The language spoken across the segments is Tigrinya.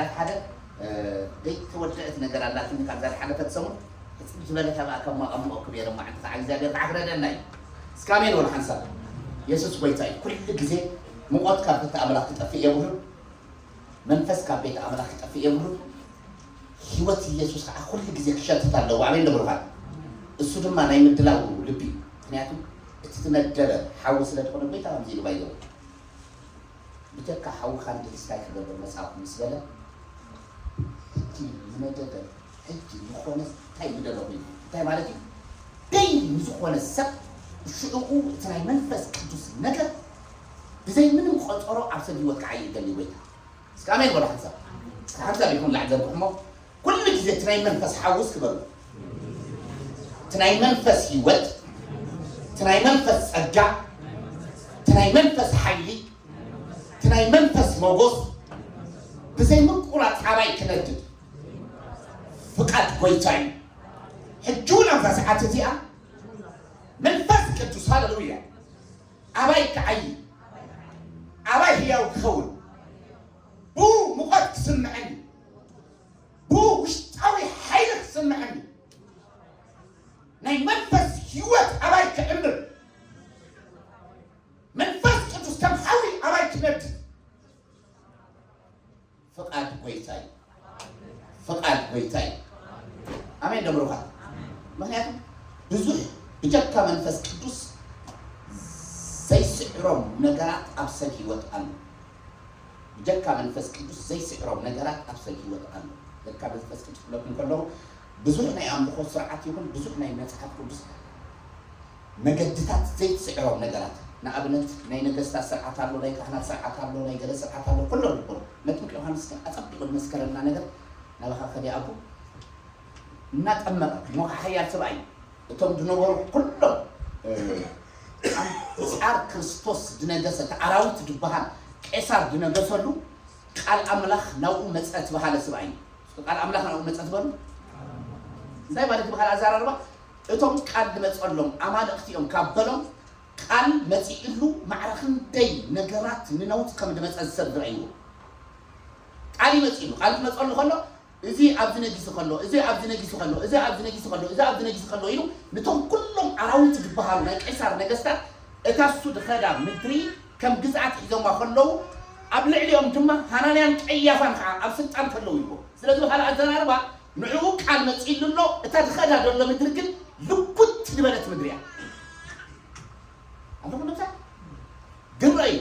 ራት ሓደ ዘይተወደአት ነገር ኣላትኒ ካብዛ ዝሓለፈት ሰሙን ሕፅብ ዝበለት ኣብኣ ከማቐምቆ ክቤረ ማዕንቲ ከዓ እግዚኣብሔር ከዓ ክረደና እዩ። እስካሜን ወል ሓንሳብ የሱስ ጎይታ እዩ። ኩሉ ግዜ ሙቐት ካብ ቤተ ኣምላኽ ክጠፍእ የብሉን። መንፈስ ካብ ቤተ ኣምላኽ ክጠፍእ የብሉን። ህይወት ኢየሱስ ከዓ ኩሉ ግዜ ክሸትት ኣለዎ። ኣሜን ደብሩኻት እሱ ድማ ናይ ምድላው ልቢ እዩ። ምክንያቱ እቲ ዝነደበ ሓዊ ስለ ዝኾነ ጎይታ ከምዚ ኢሉ ባይዘው ብጀካ ሓዊ ካንድል ስታይ ክገብር መጽኣኹ ምስ በለ ሕጂ ዝነደደ ሕጂ ዝኾነ እንታይ ምደለኹ እዩ እንታይ ማለት እዩ? ደይ ንዝኾነ ሰብ ሽዕኡ እቲ ናይ መንፈስ ቅዱስ ነገር ብዘይ ምንም ቆጸሮ ኣብ ሰብ ህይወት ክዓይ ይደሊ ጎይታ። እስከ ኣሜን በሉ ሓንሳብ። እስከ ሓንሳብ ይኹን ላዕል ዘርግሕሞ ኩሉ ግዜ እቲ ናይ መንፈስ ሓውስ ክበሉ እቲ ናይ መንፈስ ህይወት እቲ ናይ መንፈስ ጸጋ እቲ ናይ መንፈስ ሓይሊ እቲ ናይ መንፈስ መጎስ ብዘይ ምቁራጽ ኣባይ ክነድድ ፍቃድ ጎይታ እዩ። ሕጂ እውን ኣብዛ ሰዓት እዚኣ መንፈስ ቅዱስ ሃለሉያ ኣባይ ክዓይ ኣባይ ህያው ክኸውን ብኡ ሙቐት ክስምዐኒ ብኡ ውሽጣዊ ሓይሊ ክስምዐኒ ናይ መንፈስ ህይወት ኣባይ ክዕምር መንፈስ ቅዱስ ከም ሓዊ ኣባይ ክነድድ ፍቃድ ጎይታ እዩ። ፍቃድ ጎይታ እዩ። ኣሜን ደምሩኻ። ምክንያቱ ብዙሕ ብጀካ መንፈስ ቅዱስ ዘይስዕሮም ነገራት ኣብ ሰብ ህይወት ኣሎ። ብጀካ መንፈስ ቅዱስ ዘይስዕሮም ነገራት ኣብ ሰብ ህይወት ኣሎ። ብጀካ መንፈስ ቅዱስ ክብለኩም ከለኹ ብዙሕ ናይ ኣምልኾ ስርዓት ይኹን ብዙሕ ናይ መጽሓፍ ቅዱስ መገድታት ዘይትስዕሮም ነገራት ንኣብነት ናይ ነገስታት ስርዓት ኣሎ፣ ናይ ካህናት ስርዓት ኣሎ፣ ናይ ገለ ስርዓት ኣሎ፣ ኩሎም ይኹኑ መጥምቅ ዮሃንስ ግን ኣጸቢቑ ዝመስከረልና ነገር ናባኻ ከዲ ኣቡ እናጠመቐ እሞ ሓያል ሰብኣይ እቶም ዝነበሩ ኩሎም ኣንጻር ክርስቶስ ዝነገሰ እቲ ኣራዊት ዝበሃል ቄሳር ዝነገሰሉ ቃል ኣምላኽ ናብኡ መጸ ዝበሃለ ስብኣይ እዩ። ቃል ኣምላኽ ናብኡ መጸ ዝበሉ እንታይ ማለት ብኻል ኣዘራርባ እቶም ቃል ዝመጸሎም ኣማልእክቲ እዮም ካብ በሎም ቃል መጺእሉ ማዕረ ክንደይ ነገራት ንነውት ከም ዝመጸ ዝሰብ ዝረእይዎ ቃል ይመጽእሉ ቃል ዝመጸሉ ከሎ እዚ ኣብዚ ነጊሱ ከሎ እዚ ኣብዚ ነጊሱ ከሎ እዚ ኣብዚ ነጊሱ ከሎ እዚ ኣብዚ ነጊሱ ከሎ ኢሉ ነቶም ኩሎም ኣራዊት ዝበሃሉ ናይ ቄሳር ነገስታት እታ እሱ ዝኸዳ ምድሪ ከም ግዝኣት ሒዞማ ከለዉ ኣብ ልዕሊኦም ድማ ሃናንያን ቀያፋን ከዓ ኣብ ስልጣን ከለዉ ይዎ ስለዚ ብካል ኣዘራርባ ንዕኡ ቃል መፂሉ ኣሎ እታ ዝኸዳ ዘሎ ምድሪ ግን ልኩት ዝበለት ምድሪ እያ ኣለኹ ንምሳ ግን ረእዩ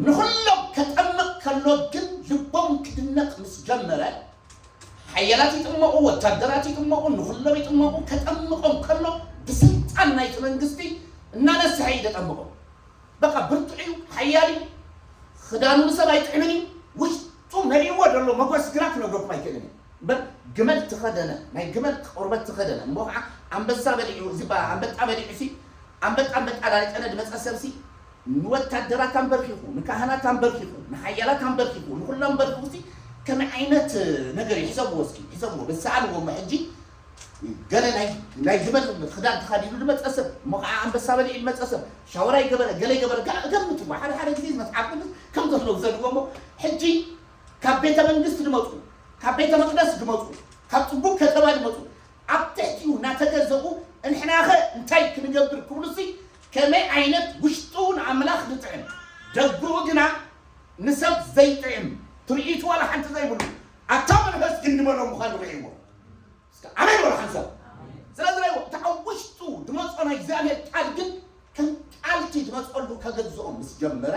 ንኹሎም ከጠምቕ ከሎ ግን ልቦም ክድነቕ ምስ ጀመረ ሓያላት ይጥመቑ፣ ወታደራት ይጥመቑ፣ ንኹሎም ይጥመቑ። ከጠምቖም ከሎ ብስልጣን ናይቲ መንግስቲ እናነስሐ እዩ ዘጠምቖም። በቃ ብርቱዕ እዩ፣ ሓያል እዩ። ክዳኑ ንሰብ ኣይጥዕምን እዩ። ውሽጡ መሊእዎ ዘሎ መጎስ ግና ክነግረኩም ኣይክእልን እዩ። እምበር ግመል ተኸደነ፣ ናይ ግመል ቆርበት ተኸደነ። እሞ ከዓ ኣንበሳ በሊዑ፣ እዚ በ- ኣንበጣ በሊዑ ሲ ኣንበጣ ኣንበጣ ዳሪጠነ ዝመፀ ሰብ ሲ ንወታደራት ኣንበርኪኹ፣ ንካህናት ኣንበርኪኹ፣ ንሓያላት ኣንበርኪኹ፣ ንኹሎም ኣንበርኪኹ ሲ ከመይ ዓይነት ነገር እዩ? ሕሰብዎ እስኪ፣ ሕሰብዎ። በሰኣልዎ እሞ ሕጂ ገለ ናይ ናይ ግመል ክዳን ተኸዲኑ ዝመፀ ሰብ፣ እሞ ከዓ ኣንበሳ በሊዑ ዝመፀ ሰብ፣ ሻወር ኣይገበረ፣ ገለ ኣይገበረ፣ ገ- ገምትዎ። ሓደ ሓደ ግዜ መፅሓፍ ቅዱስ ከም ዘሎ ውሰድዎ እሞ ሕጂ ካብ ቤተ መንግስቲ ዝመፁ፣ ካብ ቤተ መቅደስ ዝመፁ፣ ካብ ፅቡቅ ከተማ ዝመፁ፣ ኣብ ትሕቲኡ እናተገዘኡ እንሕናኸ እንታይ ክንገብር ክብሉሲ ከመይ ዓይነት ውሽጡ ንኣምላኽ ዝጥዕም ደግኡ ግና ንሰብ ዘይጥዕም ትርኢቱ ዋላ ሓንቲ ዘይብሉ ኣታ መንፈስ ግን ዝበሎ ምዃኑ ርእይዎ ኣሜን ወላ ሓንሳብ ስለዚ ርእይዎ እቲ ኣብ ውሽጡ ዝመፆ ናይ እግዚኣብሔር ቃል ግን ከም ቃልቲ ዝመፀሉ ከገዝኦ ምስ ጀመረ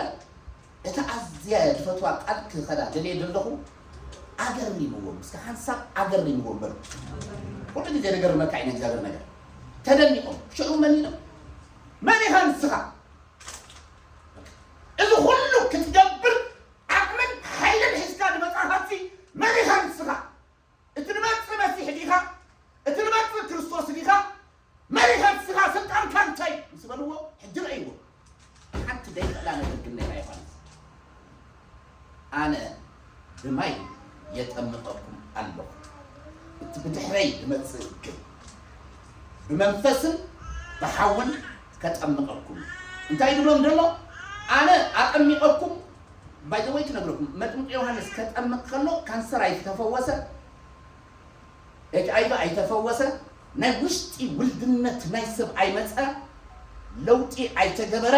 እታ ኣዝያ ዝፈትዋ ቃል ክኸዳ ደልየ ዘለኹ ኣገሪምዎም እስከ ሓንሳብ ኣገሪምዎም በሉ ኩሉ ግዜ ነገርመካ ኢና እግዚኣብሔር ነገር ተደኒቆም ሽዑ መን ኢሎም መን ኢኻ ንስኻ እዚ ኩሉ ክትገብር ዓቕምን ሓይልን ሒዝካ ዝመፃኻሲ መን ኢኻ ንስኻ እቲ ንመፅእ መሲሕ ዲኻ እቲ ንመፅእ ክርስቶስ ዲኻ መሪኻ ንስኻ ስልጣንካ እንታይ ምስ በልዎ ሕጂ ረእይዎ ሓንቲ ዘይክእላ ነገር ግን ነታ ዮሃንስ ኣነ ብማይ የጠምቐኩም ኣለኹ እቲ ብድሕረይ ዝመፅእ ግን ብመንፈስን ብሓውን ከጠምቐኩም እንታይ ዝብሎም ዘሎ ኣነ ኣጠሚቐኩም ባይዘወይ ክነግረኩም፣ መጥምቂ ዮሃንስ ከጠምቕ ከሎ ካንሰር ኣይተፈወሰ፣ ኤች ኣይ ቪ ኣይተፈወሰ፣ ናይ ውሽጢ ውልድነት ናይ ሰብ ኣይመፀ፣ ለውጢ ኣይተገበረ፣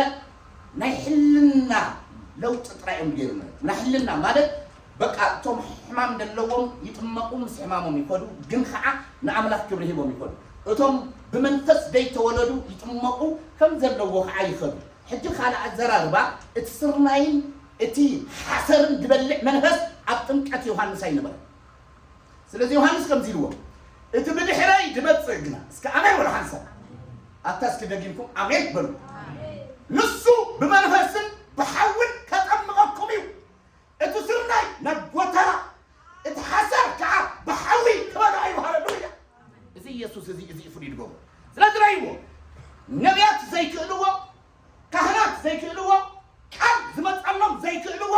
ናይ ሕልና ለውጢ ጥራይ እዮም ገይሩ። ናይ ሕልና ማለት በቃ እቶም ሕማም ዘለዎም ይጥመቑ፣ ምስ ሕማሞም ይኸዱ፣ ግን ከዓ ንኣምላኽ ክብሪ ሂቦም ይኸዱ። እቶም ብመንፈስ ዘይተወለዱ ይጥመቑ፣ ከም ዘለዎ ከዓ ይኸዱ። ሕጂ ካልእ ኣዘራርባ፣ እቲ ስርናይን እቲ ሓሰርን ዝበልዕ መንፈስ ኣብ ጥምቀት ዮሃንስ ኣይነበረ። ስለዚ ዮሃንስ ከምዚ ኢልዎ፣ እቲ ብድሕረይ ዝመጽእ ግና፣ እስከ ኣሜን በሉ ሓንሳብ። ኣታ እስኪ ደጊምኩም ኣሜን በሉ። ንሱ ብመንፈስን ብሓውን ከጠምቐኩም እዩ። እቲ ስርናይ ናብ ጎተራ፣ እቲ ሓሰር ከዓ ብሓዊ ክበልዖ እዩ። ሃሌሉያ። እዚ ኢየሱስ እዚ፣ እዚ እዩ ፍሉይ ዝገብሮ። ስለዚ ረይዎ፣ ነቢያት ዘይክእልዎ፣ ካህናት ዘይክእልዎ፣ ቃል ዝመጸሎም ዘይክእልዎ፣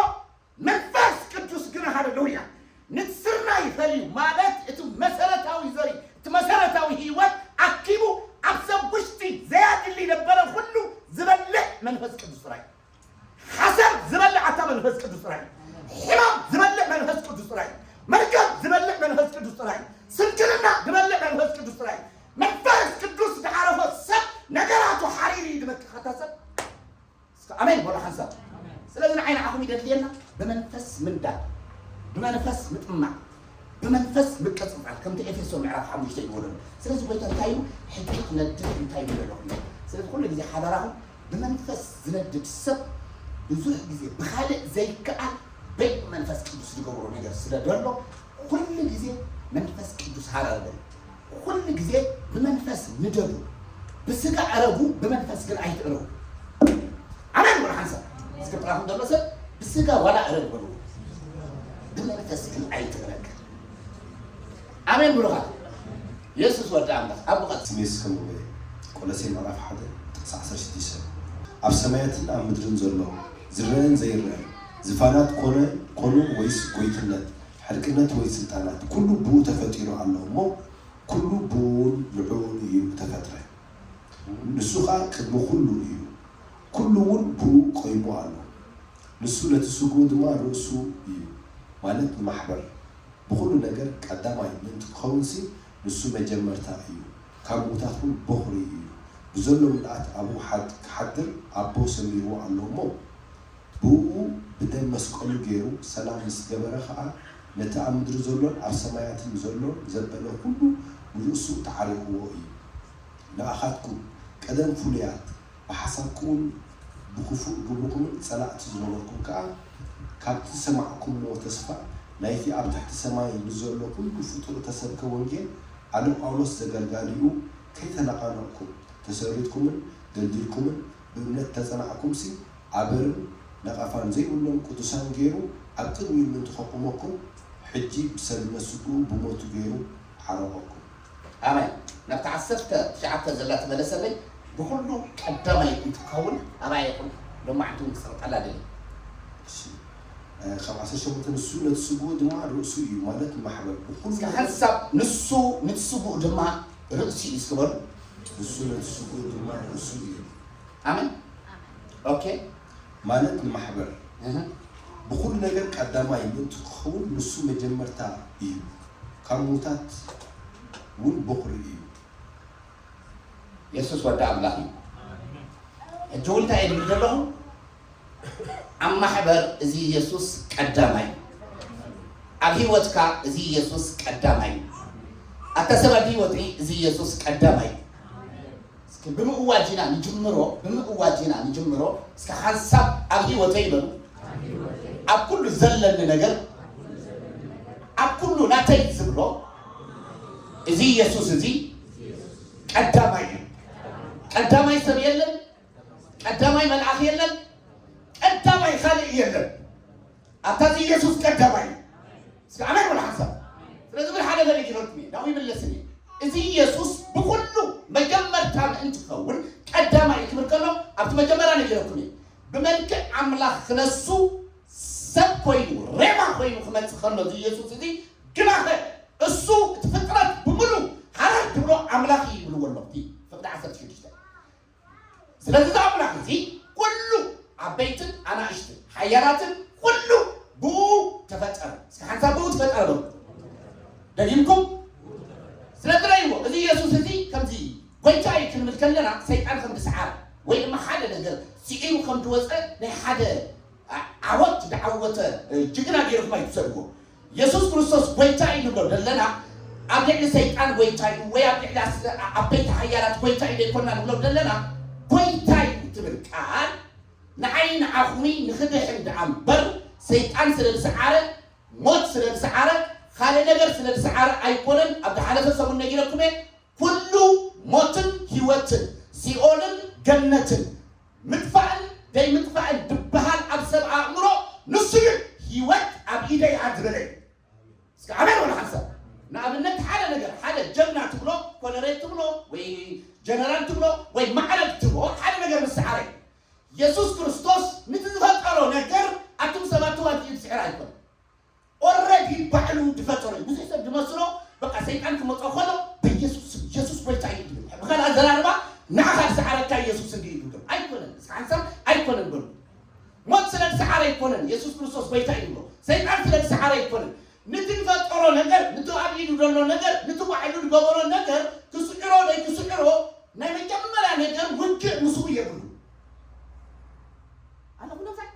መንፈስ ቅዱስ ግን፣ ሃሌሉያ፣ ነቲ ስርናይ ፈልዩ፣ ማለት እቲ መሰረታዊ ዘርኢ፣ እቲ መሰረታዊ ህይወት ኣኪቡ፣ ኣብ ሰብ ውሽጢ ዘያድሊ ነበረ ኩሉ ዝበልዕ መንፈስ ቅዱስ ጥራይ። ሓሰር ዝበልዕ ኣታ መንፈስ ቅዱስ ጥራይ። ሕማም ዝበልዕ መንፈስ ቅዱስ ጥራይ። መርገም ዝበልዕ መንፈስ ቅዱስ ጥራይ። ስንክልና ዝበልዕ መንፈስ ቅዱስ ጥራይ። መንፈስ ቅዱስ ዝዓረፎ ሰብ ነገራቱ ሓሪሩ እዩ ዝመክኻታ ሰብ። እስከ ኣሜን በሉ ሓንሳብ። ስለዚ ንዓይ ንዓኹም ይደድልየና ብመንፈስ ምንዳድ፣ ብመንፈስ ምጥማዕ፣ ብመንፈስ ምቅጽጻል፣ ከምቲ ኤፌሶ ምዕራፍ ሓሙሽተ ይብሎ። ስለዚ ጎይታ እንታይ ኢሉ? ሕጂ ክነድድ እንታይ ይብሎ ኣለኹ? ስለዚ ኩሉ ግዜ ሓደራኹም፣ ብመንፈስ ዝነድድ ሰብ ብዙሕ ግዜ ብኻልእ ዘይከኣል በይ መንፈስ ቅዱስ ዝገብሮ ነገር ስለ ዘሎ፣ ኩሉ ግዜ መንፈስ ቅዱስ ሃረር በሉ። ኩሉ ግዜ ብመንፈስ ንደዱ። ብስጋ ዕረጉ፣ ብመንፈስ ግን ኣይትዕረጉ። ኣሜን በሉ ሓንሳብ። እስኪ ጥራኹም ዘሎ ሰብ ብስጋ ዋላ ዕረግ በሉ፣ ብመንፈስ ግን ኣይትዕረግ። ኣሜን ብሩኻት። የሱስ ወዲ ኣምላኽ ኣብ ብቐት ስሜስ ከምኡ በለ። ቆሎሴ ምዕራፍ ሓደ ጥቕሲ ዓሰርተ ሽዱሽተ። ኣብ ሰማያትን ኣብ ምድርን ዘሎ ዝረአን ዘይረአን፣ ዝፋናት ኮነ፣ ኮኑ ወይስ ጎይትነት፣ ሕርቅነት ወይ ስልጣናት፣ ኩሉ ብኡ ተፈጢሩ ኣሎ እሞ፣ ኩሉ ብኡን ንዕኡን እዩ ተፈጥረ። ንሱ ኸኣ ቅድሚ ኩሉ እዩ። ኩሉ እውን ብኡ ቆይሙ ኣሎ። ንሱ ነቲ ስግኡ ድማ ርእሱ እዩ፣ ማለት ንማሕበር። ብኹሉ ነገር ቀዳማይ ምእንቲ ክኸውንሲ፣ ንሱ መጀመርታ እዩ፣ ካብ ምዉታት እውን በኹሪ እዩ። ብዘሎ ምልኣት ኣብኡ ሓድ-፣ ክሓድር ኣቦ ሰሚርዎ ኣሎ እሞ፣ ብእኡ ብደም መስቀሉ ገይሩ ሰላም ምስ ገበረ ኸኣ፣ ነቲ ኣብ ምድሪ ዘሎን ኣብ ሰማያትን ዘሎን ዘበለ ኩሉ ንርእሱ ተዓሪቕዎ እዩ። ንኣኻትኩም ቀደም ፍሉያት፣ ብሓሳብኩምን ብኽፉእ ግብርኩምን ጸላእቲ ዝነበርኩም ከኣ፣ ካብቲ ዝሰማዕኩምዎ ተስፋ ናይቲ ኣብ ትሕቲ ሰማይ ንዘሎ ኩሉ ፍጡር እተሰብከ ወንጌል፣ ኣነ ጳውሎስ ዘገልጋሊኡ፣ ከይተነቓነቕኩም፣ ተሰሪትኩምን ደልዲልኩምን ብእምነት እተጸናዕኩምሲ፣ ኣበርን ነቐፋን ዘይብሎም ቅዱሳን ገይሩ ኣብ ቅድሚኡ ምእንቲ ከቁመኩም፣ ሕጂ ብሰብነት ስግኡ ብሞቱ ገይሩ ዓረቐኩም። ኣሜን። ናብታ ዓሰርተ ትሽዓተ ዘላ ትመለሰለይ፣ ብኹሉ ቀዳማይ እንትኸውን ኣባይ ይኹን፣ ሎማዕንቲ እውን ክጸብቐላ ደሊ። እሺ፣ እ፣ ካብ ዓሰርተ ሸሞንተ ንሱ ነቲ ስግኡ ድማ ርእሱ እዩ፣ ማለት ንማሕበር ብኹሉ እስከ ሓንሳብ ንሱ ነቲ ስግኡ ድማ ርእሱ እዩ እስኪ በሉ። ንሱ ነቲ ስግኡ ድማ ርእሱ እዩ። ኣሜን። ኦኬ። ማለት ንማሕበር እህ። ብኹሉ ነገር ቀዳማይ ምእንቲ ክኸውን ንሱ መጀመርታ እዩ፣ ካብ ምዉታት እውን በኹሪ እዩ። የሱስ ወዲ ኣምላኽ እዩ። ሕጂ እውን እንታይ እየ ዝብል ዘለኹ? ኣብ ማሕበር እዚ የሱስ ቀዳማይ፣ ኣብ ህይወትካ እዚ የሱስ ቀዳማይ፣ ኣታ ሰብ ኣብ ህይወተይ እዚ የሱስ ቀዳማይ። እስኪ ብምእዋጅ ኢና ንጅምሮ፣ ብምእዋጅ ኢና ንጅምሮ። እስኪ ሓንሳብ ኣብ ህይወተይ በሉ፣ ኣብ ኩሉ ዘለኒ ነገር፣ ኣብ ኩሉ ናተይ ዝብሎ እዚ የሱስ እዚ ቀዳማይ እዩ። ቀዳማይ ሰብ የለን፣ ቀዳማይ መልኣኽ የለን፣ ቀዳማይ ካልእ የለን። ኣታ እዚ ኢየሱስ ቀዳማይ እዩ። እስኪ ኣሜን በሉ ሓንሳብ። ስለዚ ብል ሓደ ነገር ነጊረኩም እየ፣ ናብኡ ይምለስን እየ። እዚ ኢየሱስ ብኹሉ መጀመርታ ምእንቲ ክኸውን ቀዳማይ ክብል ከሎ ኣብቲ መጀመርያ ነጊረኩም እየ። ብመልክዕ ኣምላኽ ክነሱ ሰብ ኮይኑ፣ ሬማ ኮይኑ ክመጽእ ከሎ እዚ ኢየሱስ እዚ ግናኸ እሱ እቲ ፍጥረት ብምሉ ሃረር ትብሎ ኣምላኽ እዩ ይብልዎ ኣሎ። እቲ ፍቕዲ ዓሰርተ ሽዱሽተ። ስለዚ እዚ ኣምላኽ እዚ ኩሉ ዓበይትን ኣናእሽትን ሓያላትን ኩሉ ተፈጠረ። እስኪ ሓንሳብ ብኡ ተፈጠረ በሉ። ደጊምኩም ስለ ትረእይዎ፣ እዚ ኢየሱስ እዚ ከምዚ ጎይታ እዩ ክንብል ከለና፣ ሰይጣን ከም ዝሰዓረ ወይ ድማ ሓደ ነገር ስዒሩ ከም ዝወፀ ናይ ሓደ ዓ-፣ ዓወት ዝዓወተ፣ እ፣ ጅግና ገይርኩም ኣይትውሰድዎ። ኢየሱስ ክርስቶስ ጎይታ እዩ ንብሎ ዘለና፣ ኣብ ልዕሊ ሰይጣን ጎይታ እዩ ወይ ኣብ ልዕሊ ኣስ-፣ ዓ-፣ ዓበይቲ ሓያላት ጎይታ እዩ ዘይኮና ንብሎ ዘለና፣ ጎይታ እዩ ትብል ቃል ንዓይ ንዓኹምይ ንኽድሕን ደኣ እምበር፣ ሰይጣን ስለ ዝሰዓረ፣ ሞት ስለ ዝሰዓረ፣ ካልእ ነገር ስለ ዝሰዓረ ኣይኮነን። ኣብ ዝሓለፈ ሰሙን ነጊረኩም እየ። ኩሉ ሞትን ህይወትን፣ ሲኦልን ገነትን፣ ምጥፋእን ዘይምጥፋእን ዝበሃል ኣብ ሰብ ኣእምሮ፣ ንሱ ግን ህይወት ኣብ ኢደይ እያ ዝበለ እዩ። እስኪ ኣሜን በሉ ሓንሳብ። ንኣብነት ሓደ ነገር፣ ሓደ ጀግና ትብሎ፣ ኮነሬል ትብሎ፣ ወይ ጀነራል ትብሎ፣ ወይ ማዕረግ ትብሎ፣ ሓደ ነገር ምስ ሰዓረ እዩ። የሱስ ክርስቶስ ነቲ ዝፈጠሮ ነገር ኣቱም ሰባት ተዋጊኡ ዝስዕር ኣይኮነን። ኦረዲ ባዕሉ ዝፈጠሮ እዩ። ብዙሕ ሰብ ዝመስሎ በቃ ሰይጣን ክመጾ ከሎ በየሱስ ስም፣ የሱስ ጎይታ እዩ ይብል። ብኻልእ ኣዘራርባ ንዓኻ ዝሰዓረካ የሱስ እንድዩ ይብል። ኣይኮነን። እስኪ ሓንሳብ ኣይኮነን በሉ። ሞት ስለ ዝሰዓረ ኣይኮነን የሱስ ክርስቶስ ጎይታ እዩ ይብሎ። ሰይጣን ስለ ዝሰዓረ ኣይኮነን። ነቲ ዝፈጠሮ ነገር፣ ነቲ ኣብ ኢዱ ዘሎ ነገር፣ ነቲ ባዕሉ ዝገበሮ ነገር ክስዕሮ ወይ ክስዕሮ ናይ መጀመርያ ነገር ውግእ ምስኡ የብሉ። ኣነ ኩሉ እንታይ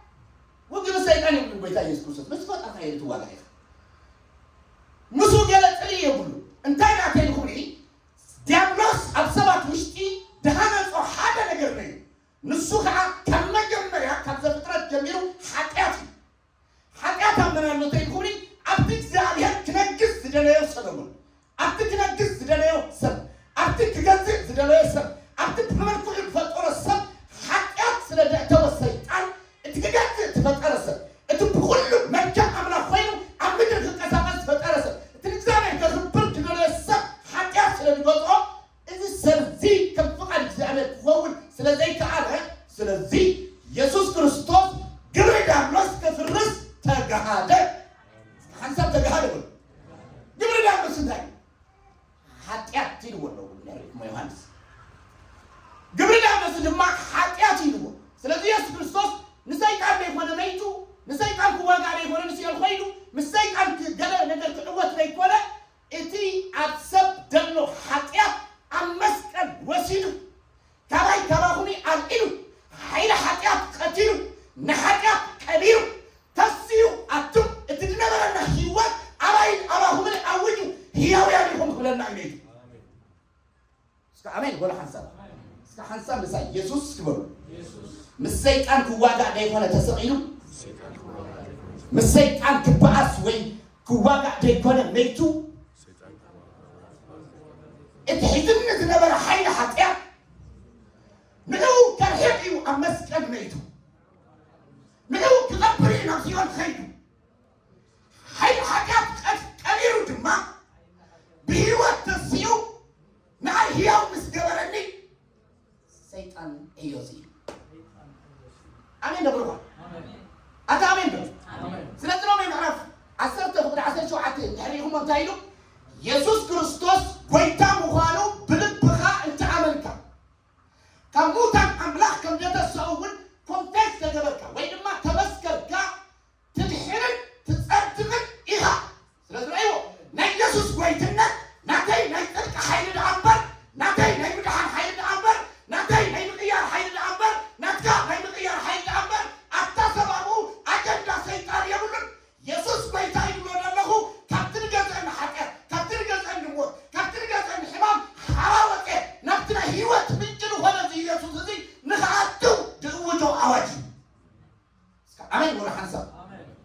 ውግእ ምስ ሰይጣን የብሉን። ጎይታ ኢየሱስ ክርስቶስ ምስ ፈጣርካ እየ ትዋጋእ ኢኻ። ምስኡ ገለ ጽልኢ የብሉ። እንታይ ናተይ ኢልኩምኒ? ዲያብሎስ ኣብ ሰባት ውሽጢ ዝሃነጾ ሓደ ነገር ነይሩ። ንሱ ኸዓ ካብ መጀመርያ ካብ ዘፍጥረት ጀሚሩ ሓጢኣት እዩ። ሓጢኣት ኣብ መን ኣሎ ተይልኩምኒ? ኣብቲ እግዚኣብሔር ክነግስ ዝደለዮ ሰሎሞን፣ ኣብቲ ክነግስ ዝደለዮ ሰብ፣ ኣብቲ ክገዝእ ዝደለዮ ሰብ፣ ኣብቲ ብመልክዑ ዝፈጠሮ ሰብ ሓጢኣት ስለ ዘእተወ ሰይጣን እቲ ክገዝእ ዝፈጠረ ሰብ፣ እቲ ብኹሉ መልክዕ ኣምላኽ ኮይኑ ኣብ ምድሪ ክንቀሳቐስ ዝፈጠረ ሰብ፣ እቲ ንእግዚኣብሔር ከኽብር ዝደለዮ ሰብ ሓጢኣት ስለ ዝገዝኦ እዚ ሰብ እዚ ከም ፍቓድ እግዚኣብሔር ክኸውን ስለ ዘይከኣለ፣ ስለዚ የሱስ ክርስቶስ ግብሪ ዲያብሎስ ክፍርስ ተጋሃደ። ሓንሳብ ተጋሃደ በሉ። ግብሪ ዲያብሎስ እንታይ እዩ? ሓጢኣት ኢልዎ ኣለዉ እሞ ዮሃንስ። ግብሪ ዲያብሎስ ድማ ሓጢኣት ኢልዎ። ስለዚ የሱስ ክርስቶስ ንሰይጣን ዘይኮነ መይቱ፣ ንሰይጣን ክዋጋእ ዘይኮነ ንሲኦል ኸይዱ፣ ምስ ሰይጣን ክ-፣ ገለ ነገር ክዕወት ዘይኮነ፣ እቲ ኣብ ሰብ ዘሎ ሓጢኣት ኣብ መስቀል ወሲዱ፣ ካባይ ካባኹም ኣልዒሉ፣ ሓይሊ ሓጢኣት ቀቲሉ፣ ንሓጢኣት ቀቢሩ፣ ተሲኡ፣ ኣቱም እቲ ዝነበረና ህይወት ኣባይን ኣባኹምን ኣዊጁ፣ ህያውያን ኢኹም ክብለና እዩ። እስከ ኣሜን በሉ ሓንሳብ። እስከ ሓንሳብ ምሳይ የሱስ ክበሉ። ምስ ሰይጣን ክዋጋእ ደይኮነ ተሰቒሉ፣ ምስ ሰይጣን ክበኣስ ወይ ክዋጋእ ደይኮነ መይቱ፣ እቲ ሒዝኒ ዝነበረ ሓይሊ ሓጢኣት ንዕኡ ከርሕቕ እዩ ኣብ መስቀል መይቱ። ንዕኡ ክቐብር እዩ ናብ ሲኦል ኸይዱ። ሓይሊ ሓጢኣት ቀ-፣ ቀቢሩ ድማ ብህይወት ተሲኡ ንዓይ ህያው ምስ ገበረኒ ሰይጣን ዕዮ ስኢኑ። ኣሜን ዶ ብሩኻ? ኣታ ኣሜን ዶ? ስለዚ ሮሜ ምዕራፍ ዓሰርተ ቁጽሪ ዓሰርተ ሸውዓተ እንድሕር ርኢኹሞ እንታይ ኢሉ? የሱስ ክርስቶስ ጎይታ ምዃኑ ብልብኻ እንተ ኣመንካ፣ ካብ ሙታን ኣምላኽ ከም ዘተሰኡ እውን ኮንፌስ ተገበርካ ወይ ድማ ተመስከርካ፣ ትድሕንን ትጸድቕን ኢኻ። ስለዚ ረእይዎ፣ ናይ የሱስ ጎይትነት ናተይ ናይ ጽድቂ ሓይሊ ደኣ እምበር፣ ናተይ ናይ ምድሓን ሓይሊ ደኣ እምበር፣ ናተይ ናይ ምቕያር ሓይሊ ደኣ እምበር፣ ናትካ ናይ ምቕያር ሓይሊ ደኣ እምበር፣ ኣታ ሰብ ኣብኡ ኣጀንዳ ሰይጣን የብሉን። የሱስ ጎይታ ይብሎ ዘለኹ፣ ካብቲ ንገዝአኒ ሓጢኣት፣ ካብቲ ንገዝአኒ ሞት፣ ካብቲ ንገዝአኒ ሕማም ሓራ ወፀ፣ ናብቲ ናይ ህይወት ምንጪ ዝኾነ እዚ የሱስ እዚ ንኽኣቱ ዝእውጆ ኣዋጅ እዩ። እስከ ኣሜን በሉ ሓንሳብ።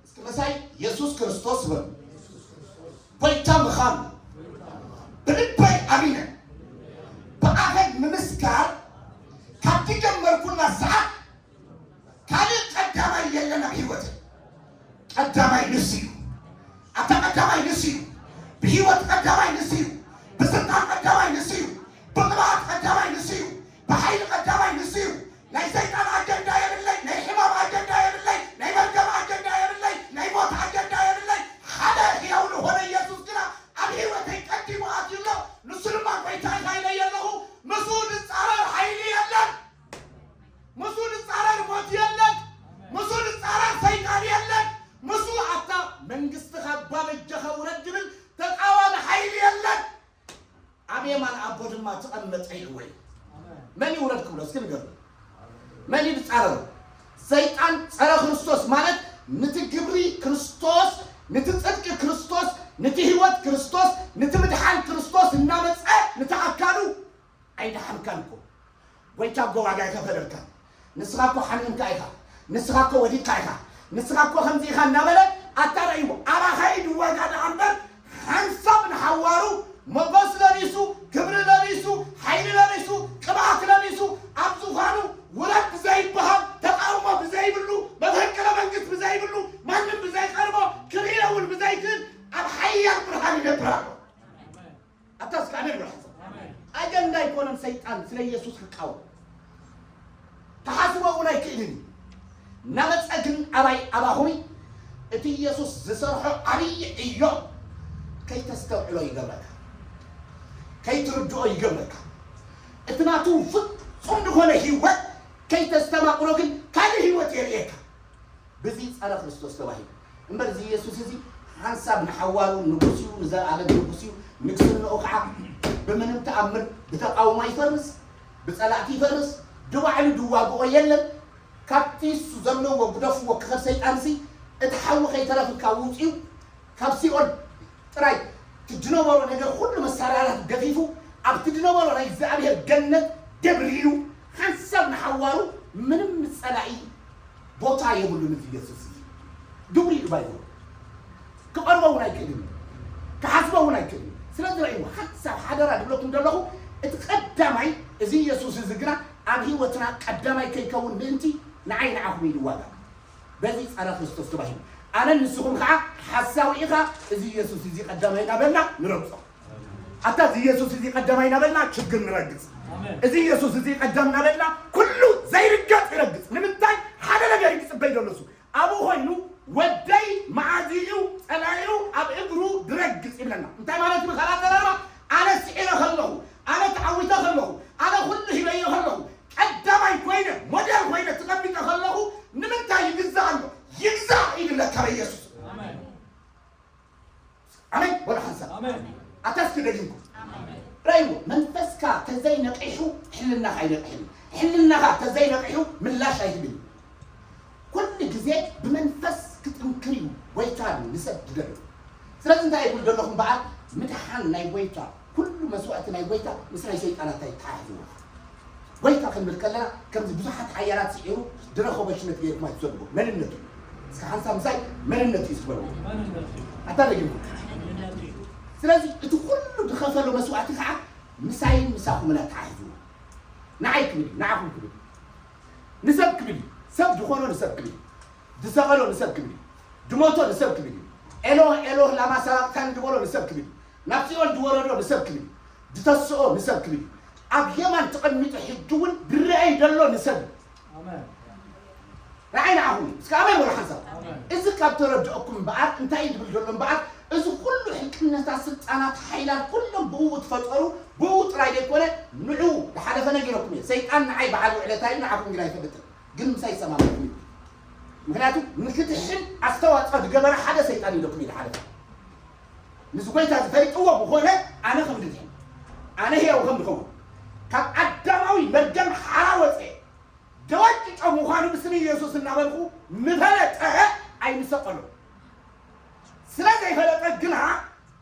እስከ መሳይ የሱስ ክርስቶስ በሉ። ጎይታ ምዃኑ ብልበይ ኣሚነ፣ ብኣፈይ ምምስካር ካብ ዝጀመርኩላ ሰዓት ካልእ ቀዳማይ የለን ኣብ ህይወተይ። ቀዳማይ ንሱ እዩ። ኣታ ቀዳማይ ንሱ እዩ። ብህይወት ቀዳማይ ንሱ እዩ። ብስልጣን ቀዳማይ ንሱ እዩ። ብቕብኣት ቀዳማይ ንሱ እዩ። ብሓይሊ ቀዳማይ ንሱ እዩ። ናይ ሰይጣን ኣጀንዳ የብለይ፣ ናይ ሕማም ኣጀንዳ የብለይ፣ ናይ መርገም ኣጀንዳ የብለይ፣ ናይ ሞት ኣጀንዳ የብለይ። ሓደ ሕያው ዝኾነ ኢየሱስ ግና ኣብ ህይወተይ ቀዲሙ ኣትዩ ኣሎ። ንሱ ድማ ጎይታይ ኢለ ኣለኹ። ምስኡ ዝጻረር ሓይሊ የለን። ምስኡ ዝጻረር ሞት የለን። ምስኡ ዝጻረር ሰይጣን የለን። ምስኡ ኣብታ መንግስቲ ክብሎ እስኪ ንገሩ። መን እዩ ዝጻረሩ? ሰይጣን ጸረ ክርስቶስ ማለት፣ ንቲ ግብሪ ክርስቶስ፣ ንቲ ጽድቂ ክርስቶስ፣ ንቲ ህይወት ክርስቶስ፣ ንቲ ምድሓን ክርስቶስ እናመጸ ንቲ ኣካሉ ኣይደሓንካን እኮ። ጎይታ እኮ ዋጋ ይኸፈለልካ። ንስኻ እኮ ሓሚምካ ኢኻ። ንስኻ እኮ ወዲቕካ ኢኻ። ንስኻ እኮ ከምዚ ኢኻ እናበለ ኣታረይዎ። ኣባኻ ኢዱ ዋጋ ደኣ እምበር፣ ሓንሳብ ንሓዋሩ ሞገስ ለቢሱ፣ ክብሪ ለቢሱ፣ ሓይሊ ለቢሱ፣ ቅብኣት ለቢሱ፣ ኣብ ዙፋኑ ውረድ ብዘይበሃል፣ ተቃውሞ ብዘይብሉ፣ መፈንቅለ መንግስት ብዘይብሉ፣ ማንም ብዘይቀርቦ፣ ክርእዮ እውን ብዘይክእል፣ ኣብ ሓያል ብርሃን ይነብር ኣሎ። ኣታ እስከ ኣሜን በል ሓንሳብ። ኣጀንዳ ኣይኮነን ሰይጣን ስለ ኢየሱስ ክቃወም። ተሓስቦ እውን ኣይክእልን እዩ። እናመጸ ግን ኣባይ ኣባኹይ እቲ ኢየሱስ ዝሰርሖ ዓብዪ ዕዮ ከይተስተውዕሎ ይገብረካ፣ ከይትርድኦ ይገብረካ። እቲ ናቱ ፍጹም ዝኾነ ህይወት ከይተስተማቕሮ ግን ካልእ ህይወት የርእየካ። ብዚ ጸረ ክርስቶስ ተባሂሉ። እምበር እዚ ኢየሱስ እዚ ሓንሳብ ንሓዋሩ ንጉስ እዩ፣ ንዘለኣለም ንጉስ እዩ። ንግስንኡ ከዓ ብምንም ተኣምር ብተቃውሞ ይፈርስ፣ ብጸላእቲ ይፈርስ፣ ብባዕሉ ድዋግኦ የለን። ካብቲ እሱ ዘለዎ ግደፍዎ ክኸድ ሰይጣንሲ እቲ ሓዊ ከይተረፍካ ውፅዩ ካብ ሲኦል ጥራይ እቲ ዝነበሮ ነገር ኩሉ መሳርያታት ገፊፉ ኣብቲ ዝነበሮ ናይ እግዚኣብሔር ገነት ደብሪሉ ሓንሳብ ንሓዋሩ ምንም ጸላኢ ቦታ የብሉን። እዚ ኢየሱስ እዚ ድውር ኢሉ ባይዞ ክቐርቦ እውን ኣይክእልን እዩ። ክሓስቦ እውን ኣይክእልን እዩ። ስለዚ ረእይዎ ሓንሳብ ሓደራ ድብለኩም ዘለኹ እቲ ቀዳማይ እዚ ኢየሱስ እዚ ግና ኣብ ህይወትና ቀዳማይ ከይከውን ምእንቲ ንዓይ ንዓኹም ኢሉ ዋጋ በዚ ጸረ ክርስቶስ ተባሂሉ። ኣነን ንስኹም ከዓ ሓሳዊ ኢኻ፣ እዚ ኢየሱስ እዚ ቀዳማይ እናበልና ንረግጾ። ኣታ እዚ ኢየሱስ እዚ ቀዳማይ እናበልና ችግር ንረግጽ። እዚ ኢየሱስ እዚ ቀዳም እናበልና ኩሉ ዘይርገጽ ይረግጽ። ንምንታይ? ሓደ ነገር እዩ ዝጽበይ ዘሎ እሱ። ኣብኡ ኮይኑ ወደይ መዓዚኡ ጸላኢኡ ኣብ እግሩ ድረግጽ ይብለና። እንታይ ማለት እዩ? ብኻልእ ኣዘራርባ ኣነ ስዒረ ከለኹ፣ ኣነ ተዓዊተ ከለኹ፣ ኣነ ኩሉ ሂበዮ ከለኹ፣ ቀዳማይ ኮይነ፣ ሞዴል ኮይነ ተቐሚጠ ከለኹ ንምንታይ ይግዛእ ኣሎ? ይግዛእ ኢሉ ለካ በኢየሱስ። ኣሜን። ኣሜን። ወላ ሓንሳብ። ኣሜን። ኣታ እስኪ ደጊምኩም። ኣሜን። ረእይዎ፣ መንፈስካ ተዘይነቂሑ ሕልናኻ ኣይነቅሕን። ሕልናኻ ተዘይነቂሑ ምላሽ ኣይህብን። ኩሉ ግዜ ብመንፈስ ክጥንክር እዩ ጎይታ ንሰብ ዝደሊ። ስለዚ እንታይ ይብል ዘለኹም በዓል ምድሓን ናይ ጎይታ፣ ኩሉ መስዋእቲ ናይ ጎይታ ምስ ናይ ሰይጣናት ኣይተሓሕዝዎ። ጎይታ ክንብል ከለና ከምዚ ብዙሓት ሓያላት ስዒሩ ዝረኸቦ ሽነት ገይርኩም ኣይትዘንግዑ። መንነቱ እዩ። እስከ ሓንሳብ ምሳይ መንነቱ እዩ ዝበልዎ። ኣታ ደጊምኩም። ስለዚ እቲ ኩሉ ዝኸፈሎ መስዋእቲ ከዓ ምሳይን ምሳኹምን ኣተሓሕዝዎ። ንዓይ ክብል እዩ፣ ንዓኹም ክብል እዩ። ንሰብ ክብል እዩ። ሰብ ዝኾኖ ንሰብ ክብል እዩ። ዝሰቐሎ ንሰብ ክብል እዩ። ዝሞቶ ንሰብ ክብል እዩ። ኤሎህ ኤሎህ ላማ ሰባቅታኒ ዝበሎ ንሰብ ክብል እዩ። ናብ ሲኦል ዝወረዶ ንሰብ ክብል እዩ። ዝተስኦ ንሰብ ክብል እዩ። ኣብ የማን ተቐሚጡ ሕጂ እውን ዝረኣይ ዘሎ ንሰብ እዩ። ኣሜን። ንዓይ ንዓኹም እዩ። እስከ ኣሜን በሉ ሓንሳብ። ኣሜን። እዚ ካብ ተረድኦኩም እምበኣር እንታይ እዩ ዝብል ዘሎ እምበኣር፣ እዚ ኩሉ ሕልቅነታት፣ ስልጣናት፣ ሓይላት ኩሎም ብእኡ ዝፈጠሩ፣ ብእኡ ጥራይ ዘይኮነ ንዕኡ ዝሓለፈ ነጊረኩም እየ። ሰይጣን ንዓይ በዓል ውዕለታይ እዩ፣ ንዓኹም ግን ኣይፈልጥን። ግን ምሳይ ይሰማማዕኩም እዩ። ምክንያቱ ንክድሕን ኣስተዋፅኦ ዝገበረ ሓደ ሰይጣን ኢለኩም እዩ ዝሓለፈ። ምስ ጎይታ ዝፈልጥዎ ምኾነ ኣነ ከም ድድሕን፣ ኣነ ህያው ከም ዝኸውን፣ ካብ ኣዳማዊ መርገም ሓራ ወፀ፣ ደወጭጮ ምዃኑ ብስም ኢየሱስ እናበልኩ ምፈለጠ ኣይምሰቀሎ። ስለ ዘይፈለጠ ግና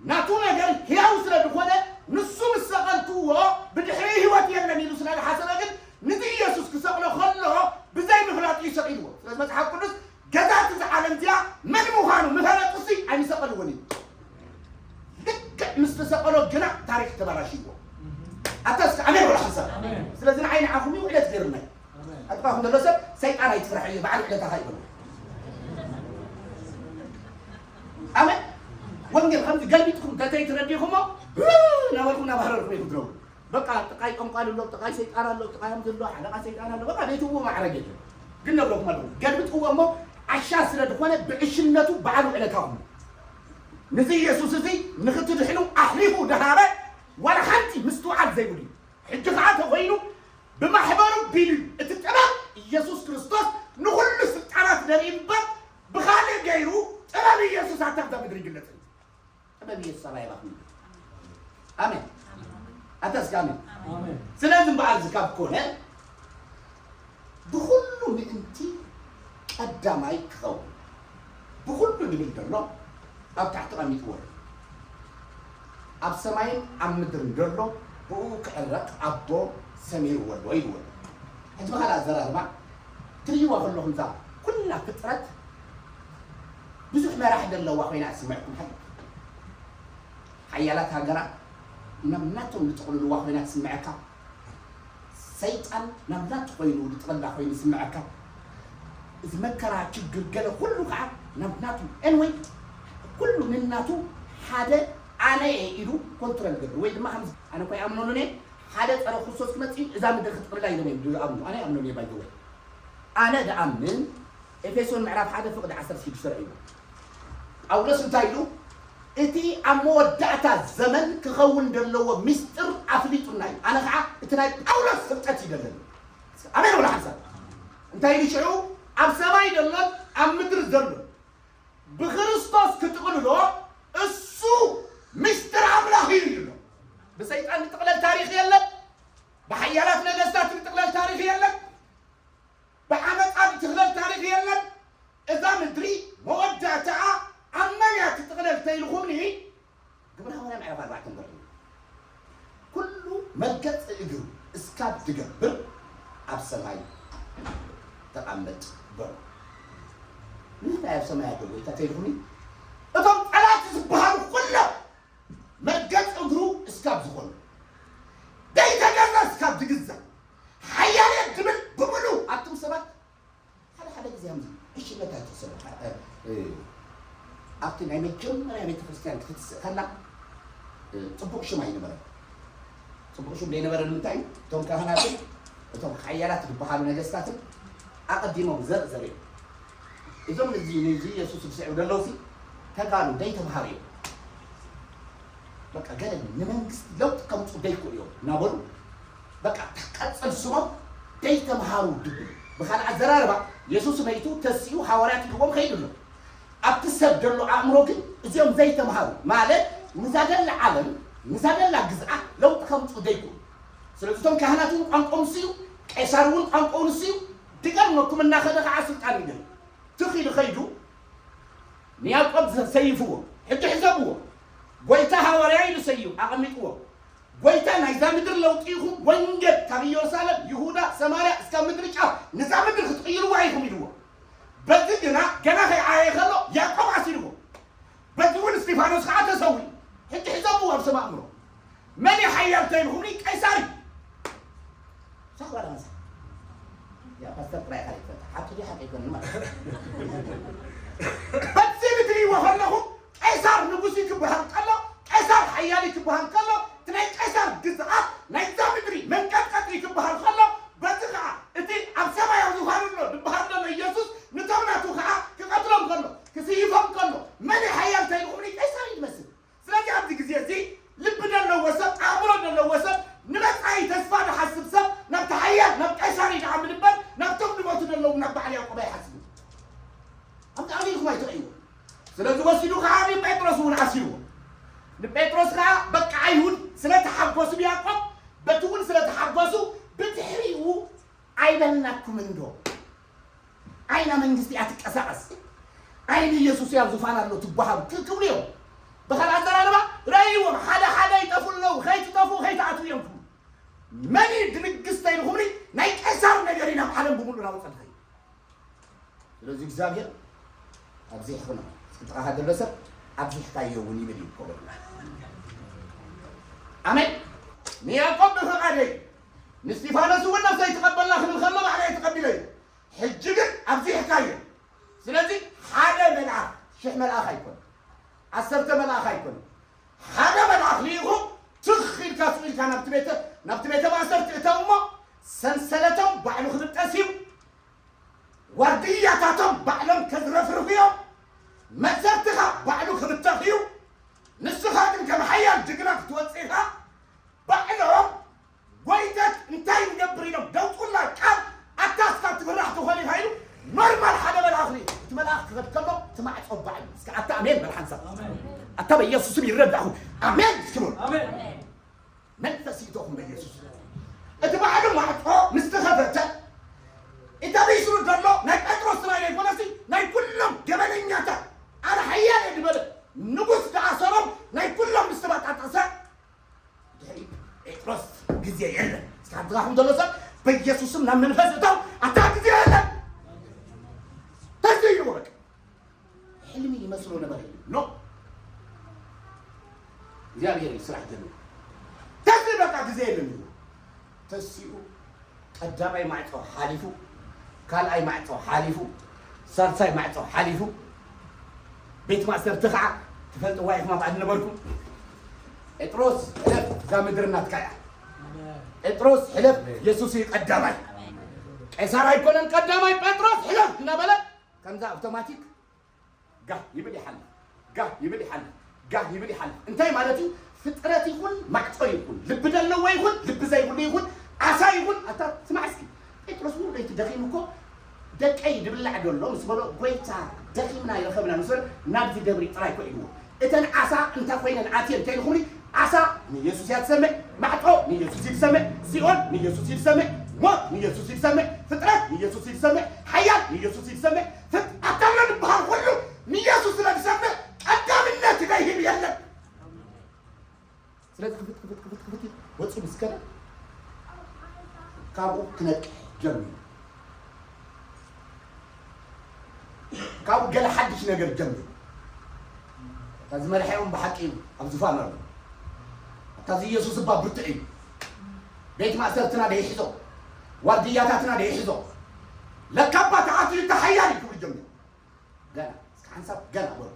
ናቱ ነገር ህያው ስለ ዝኾነ ንሱ ምስ ሰቐልክዎ ብድሕሪ ህይወት የለን ኢሉ ስለ ዝሓሰበ ግን ንቲ ኢየሱስ ክሰቕሎ ከሎ ብዘይ ምፍላጥ እዩ ሰቒልዎ። ስለዚ መጽሓፍ ቅዱስ ገዛእቲ እዛ ዓለም እዚኣ መን ምዃኑ ምፈለጡሲ ኣይምሰቐልዎን እዩ። ልክዕ ምስ ተሰቐሎ ግና ታሪክ ተበላሽዎ። ኣታ እስከ ኣሜን በሉ ሓንሳብ። ኣሜን። ስለዚ ንዓይ ንዓኹም እዩ ውዕለት ገይሩና እዩ። ኣሜን። ኣጥባኹም ዘሎ ሰብ ሰይጣን ኣይትፍራሕ እዩ በዓል ውዕለታኻ ይበሉ። ኣሜን። ወንጌል ከምዚ ገልቢጥኩም ተተይትረዲኹሞ ናበልኩም ናባህረርኩም ይክድረው። በቃ ጥቃይ ጠንቋል ኣሎ፣ ጥቃይ ሰይጣን ኣሎ፣ ጥቃይ ኣምዚ ኣሎ፣ ሓለቃ ሰይጣን ኣሎ። በቃ ቤትዎ ማዕረግ የለን። ግን ነብረኩም ኣለኹ ገልብጥዎ እሞ ዓሻ ስለ ዝኾነ ብዕሽነቱ በዓል ውዕለታኹም። ንዚ ኢየሱስ እዚ ንክትድሕኑ ኣሕሊፉ ደሃበ ዋላ ሓንቲ ምስትውዓል ዘይብሉ እዩ። ሕጂ ከዓ ተኮይኑ ብማሕበሩ ቢሉ እዩ። እቲ ጥበብ ኢየሱስ ክርስቶስ ንኹሉ ስልጣናት ነርኢ እምበር ብኻልእ ገይሩ ጥበብ ኢየሱስ ኣታ ኣብዛ ምድሪ ይግለጽ። ጥበብ ኢየሱስ ኣባይ ባኹም። ኣሜን። ኣታ እስከ ኣሜን። ኣሜን። ስለዚ እምበኣር እዚ ካብ ኮነ ብኹሉ ምእንቲ ቀዳማይ ክኸውን፣ ብኹሉ ንብል ዘሎ ኣብ ታሕቲ ቀሚጥዎ ኣሎ። ኣብ ሰማይን ኣብ ምድርን ዘሎ ብኡ ክዕረቕ ኣቦ ሰሚርዎ ኣሎ ኢልዎ ኣሎ። ሕጂ ብኻልእ ኣዘራርባ ትርእይዋ ከለኹም እዛ ኩላ ፍጥረት ብዙሕ መራሕ ዘለዋ ኮይና ትስምዐኩም። ሓያላት ሃገራት ናብ ናቶም ዝጥቕልልዋ ኮይና ትስምዐካ። ሰይጣን ናብ ናቱ ኮይኑ ዝጥቕላ ኮይኑ ይስምዐካ። እዚ መከራ፣ ችግር፣ ገለ ኩሉ ከዓ ናብ ናቱ። ኤንወይ ኩሉ ንናቱ ሓደ ኣነ እየ ኢሉ ኮንትሮል ገብር ወይ ድማ ከም ኣነ እኮ ይኣምነሉን እየ ሓደ ፀረ ክርስቶስ ክመፅእ እዩ እዛ ምድር ክትጥቕልላ ኢሎም እዮም ዝኣምኑ። ኣነ ይኣምነሉ እየ ባይዘወይ ኣነ ድኣምን ኤፌሶን ምዕራፍ ሓደ ፍቕዲ ዓሰርተ ሽዱሽተ ርኣይዎ። ጳውሎስ እንታይ ኢሉ? እቲ ኣብ መወዳእታ ዘመን ክኸውን ዘለዎ ምስጢር ኣፍሊጡና እዩ። ኣነ ከዓ እቲ ናይ ጳውሎስ ፍልጠት ይደለኒ። ኣሜን ወላ ሓንሳብ እንታይ ኢሉ ሽዑ? ኣብ ሰማይ ዘሎን ኣብ ምድሪ ዘሎን ብክርስቶስ ክጥቕልሎ እሱ ምስጢር ኣምላኽ እዩ ይብሎ። ብሰይጣን ዝጥቕለል ታሪኽ የለን። ብሓያላት ነገስታት ዝጥቕለል ታሪኽ የለን። ብዓመፃ ዝጥቕለል ታሪኽ የለን። እዛ ምድሪ መወዳእታኣ ኣብ መን እያ ትጥቕለል ተይልኹምኒ ግብረ ሃዋርያ ምዕራፍ ኣርባዕተ ንርኢ። ኩሉ መርገፂ እግሩ እስካብ ዝገብር ኣብ ሰማይ ተቐመጥ በሎ። ንምንታይ ኣብ ሰማይ ኣሎ ጎይታ ተይልኹምኒ? እቶም ፀላእቲ ዝበሃሉ ኩሎም መርገፂ እግሩ እስካብ ዝኾኑ ደይተገዛ እስካብ ዝግዛእ ሓያል እየ ዝብል ብምሉ ኣቱም ሰባት ሓደ ሓደ ግዜ ከምዚ ዕሽነት ኣይትሕሰቡ። ኣብቲ ናይ መጀመርያ ቤተ ክርስቲያን ክትትስእ ከላ ፅቡቕ ሽም ኣይነበረን። ፅቡቕ ሽም ዘይነበረ ንምንታይ እዩ? እቶም ካህናትን እቶም ሓያላት ዝበሃሉ ነገስታትን ኣቐዲሞም ዘርኢ ዘርእዩ እዞም እዚ ንዚ የሱስ ዝስዕቡ ዘለዉ ሲ ተጋሩ ደይተምሃሩ እዮም። በቃ ገለ ንመንግስቲ ለውጢ ከምፁ ደይክእሉ እዮም እናበሉ በቃ ቀፅል ስሞም ደይተምሃሩ ድብሉ። ብካልእ ኣዘራርባ የሱስ መይቱ ተሲኡ ሃዋርያት ሂቦም ከይዱ ኣሎ። ኣብቲ ሰብ ዘሎ ኣእምሮ ግን እዚኦም ዘይተምሃሩ ማለት ንዛ ደላ ዓለም ንዛ ደላ ግዝኣት ለውጢ ከምፁ ደይክእሉ። ስለዚ እቶም ካህናት እውን ቋንቋኦም እሱ እዩ፣ ቀይሳር እውን ቋንቋኡ ንሱ እዩ። ድገርመኩም እናኸደ ከዓ ስልጣን ይደል ትኺዱ ኸይዱ ንያዕቆብ ሰይፍዎ ሕጂ ሕሰብዎ። ጎይታ ሃዋርያ ኢሉ ሰይሙ ኣቐሚጥዎ። ጎይታ ናይዛ ምድሪ ለውጢ ኢኹም፣ ወንጌል ካብ ኢየሩሳሌም፣ ይሁዳ፣ ሰማርያ እስካብ ምድሪ ጫፍ ንዛ ምድሪ ክትቕይርዋ ኢኹም ኢልዎ። በዚ ግና ገና ከይዓየ ከሎ ያዕቆብ ኣሲርዎ። በዚ እውን እስጢፋኖስ ከዓ ተሰዊኡ። ሕጂ ሕሰብዎ ኣብ ስም ኣእምሮ መን እዩ ሓያል ተይልኹምኒ ቀይሳር እዩ። ሳኽባዳ መሳ ያ ፓስተር ጥራይ ኢኻ ዘይትፈልጥ ሓቂ ድዩ ሓቂ ኣይኮነን ማለት እዩ። በዚ ንትርእይዎ ከለኹም ቀይሳር ንጉስ እዩ ክበሃል ከሎ ቀይሳር ሓያል እዩ ክበሃል ከሎ እቲ ናይ ቀይሳር ግዝኣት ናይዛ ምድሪ መንቀጥቀጢ እዩ ክበሃል ከሎ በዚ ከዓ እቲ ኣብ ሰማያዊ ዙፋን ኣሎ ዝበሃል ዘሎ ኢየሱስ ንቶም ናቱ ከዓ ክቐትሎም ከሎ ክስይፎም ከሎ መን እዩ ሓያል ተይልኹምኒ ቀይሳር እዩ ዝመስል። ስለዚ ኣብዚ ግዜ እዚ ልቢ ዘለዎ ሰብ ኣእምሮ ዘለዎ ሰብ ንመጻኢ ተስፋ ዝሓስብ ሰብ ናብቲ ሓያል ናብ ቀይሳር ይድዓም እምበር ናብቶም ዝሞቱ ዘለዉ ናብ በዓል ያዕቆብ ኣይሓስብን። ኣብቲ ኣሚንኩም ኣይትርእይዎ። ስለዚ ወሲዱ ከዓ ንጴጥሮስ እውን ኣሲርዎ። ንጴጥሮስ ከዓ በቃ ኣይሁድ ስለ ተሓጎሱ ብያዕቆብ በቲ እውን ስለ ተሓጎሱ ብድሕሪኡ ኣይበልናኩምን ዶ? ዓይና መንግስቲ እያ ትቀሳቀስ። ዓይኒ ኢየሱስ እያ ዙፋን ኣሎ ትበሃሉ ክ- ክብሉ እዮም። ብኻልእ ኣዘራርባ ረእይዎም ሓደ ሓደ ይጠፉ ኣለዉ ከይትጠፉ ከይትኣትዉ እዮም ክብሉ። መን እዩ ድንግስተ ኢልኹምኒ ናይ ቀሳር ነገር እዩ ናብ ዓለም ብምሉእ ናውፀልኸ እዩ። ስለዚ እግዚኣብሔር ኣብዚሕኹም እስኪ ጥቓኻ ዘሎ ሰብ ኣብዚሕካዮ እውን ይብል እዩ ኮበል። ኣሜን። ንያዕቆብ ብፍቓደይ ንስጢፋኖስ እውን ነፍሰይ ትቐበልና ክብል ከሎ ባዕለይ ተቐቢለ እዩ። ሕጂ ግን ኣብዚሕካዮ። ስለዚ ሓደ መልኣኽ ሽሕ መልኣኽ ኣይኮን ዓሰርተ መልኣኽ ኣይኮን ሓደ መልኣኽ ልኢኹ ትኽ ኢልካ ስቕ ኢልካ ናብቲ ቤተ ናብቲ ቤተ ማእሰርቲ እተው እሞ ሰንሰለቶም ባዕሉ ክብጠስ እዩ። ዋርድያታቶም ባዕሎም ከዝረፍርፉ እዮም። መእሰርትኻ ባዕሉ ክብተኽ እዩ። ንስኻ ግን ከም ሓያል ጅግና ክትወፅእ ኢኻ። ባዕሎም ጎይተት እንታይ ንገብር ኢሎም ደውፁላ ቃል ኣታ እስካ ትፍራሕ ትኾን ኢኻ ኢሉ ኖርማል ሓደ መልኣኽ ርኢኹ እቲ መልኣኽ ክኸድ ከሎ እቲ ማዕፆ ባዕሉ እስከ ኣታ ኣሜን በል ሓንሳብ ኣታ በኢየሱስም ይረዳኹ ኣሜን እስኪ በሉ መንፈስ ይእተኹም በኢየሱስ እቲ ባዕሉ ማዕፆ ምስ ተኸፈተ ናብ መንፈስ እቶም ኣታ ግዜ የለን። ተስዩ ይበቅ ሕልሚ ይመስሎ ነበር። ኖ፣ እግዚኣብሔር እዩ ስራሕ ጀምሩ። ተስዩ በቃ ግዜ የለን እዩ። ተስዩ ቀዳማይ ማዕጾ ሓሊፉ፣ ካልኣይ ማዕጾ ሓሊፉ፣ ሳልሳይ ማዕጾ ሓሊፉ፣ ቤት ማእሰርቲ ከዓ ትፈልጥዋ ኢኹም ኣብኣ ዝነበርኩም። ጴጥሮስ ሕለፍ፣ እዛ ምድሪ ናትካ እያ። ጴጥሮስ ሕለፍ፣ የሱስ እዩ ቀዳማይ። ቄሳር ኣይኮነን ቀዳማይ፣ ጴጥሮስ ሕለፍ እናበለ ከምዛ ኣውቶማቲክ ጋህ ይብል ይሓልፍ፣ ጋህ ይብል ይሓልፍ፣ ጋህ ይብል ይሓልፍ። እንታይ ማለት እዩ? ፍጥረት ይኹን ማዕጾ ይኹን ልቢ ዘለዎ ይኹን ልቢ ዘይብሉ ይኹን ዓሳ ይኹን ኣታ ስማዕ እስኪ ጴጥሮስ ሙሉ ለይቲ ደኺሙ እኮ ደቀይ ድብላዕ ደሎ ምስ በሎ ጎይታ ደኺምና ይረኸብና ምስ በሎ ናብዚ ደብሪ ጥራይ ኮ ኢልዎ እተን ዓሳ እንታይ ኮይነን ኣትየን እንተይልኹምኒ ዓሳ ንየሱስ እያ ትሰምዕ፣ ማዕጾ ንየሱስ እዩ ትሰምዕ፣ ሲኦል ንየሱስ እዩ ትሰምዕ፣ ሞት ንየሱስ እዩ ትሰምዕ፣ ፍጥረት ንየሱስ እዩ ትሰምዕ፣ ሓያል ንየሱስ እዩ ትሰምዕ፣ ፍጥ ኣታሎ ዝበሃል ኩሉ ንየሱስ ስለ ዝሰምዕ ቀዳምነት ይደይብ የለን። ስለዚ ክፍት ክፍት ክፍት ክፍት ወፂ ምስ ከደ ካብኡ ክነቅሕ ጀሚሩ። ካብኡ ገለ ሓድሽ ነገር ጀሚሩ። እታ ዝመርሐ እውን ብሓቂ እዩ ኣብ ዝፋን ኣሎ። እታ እዚ ኢየሱስ እባ ብርቱዕ እዩ። ቤት ማእሰርትና ደይሕዞ፣ ዋርድያታትና ደይሕዞ። ለካ እባ ተዓትዩ ተሓያል እዩ ክብል ጀሚሩ። ገና እስኪ ሓንሳብ ገና በሉ።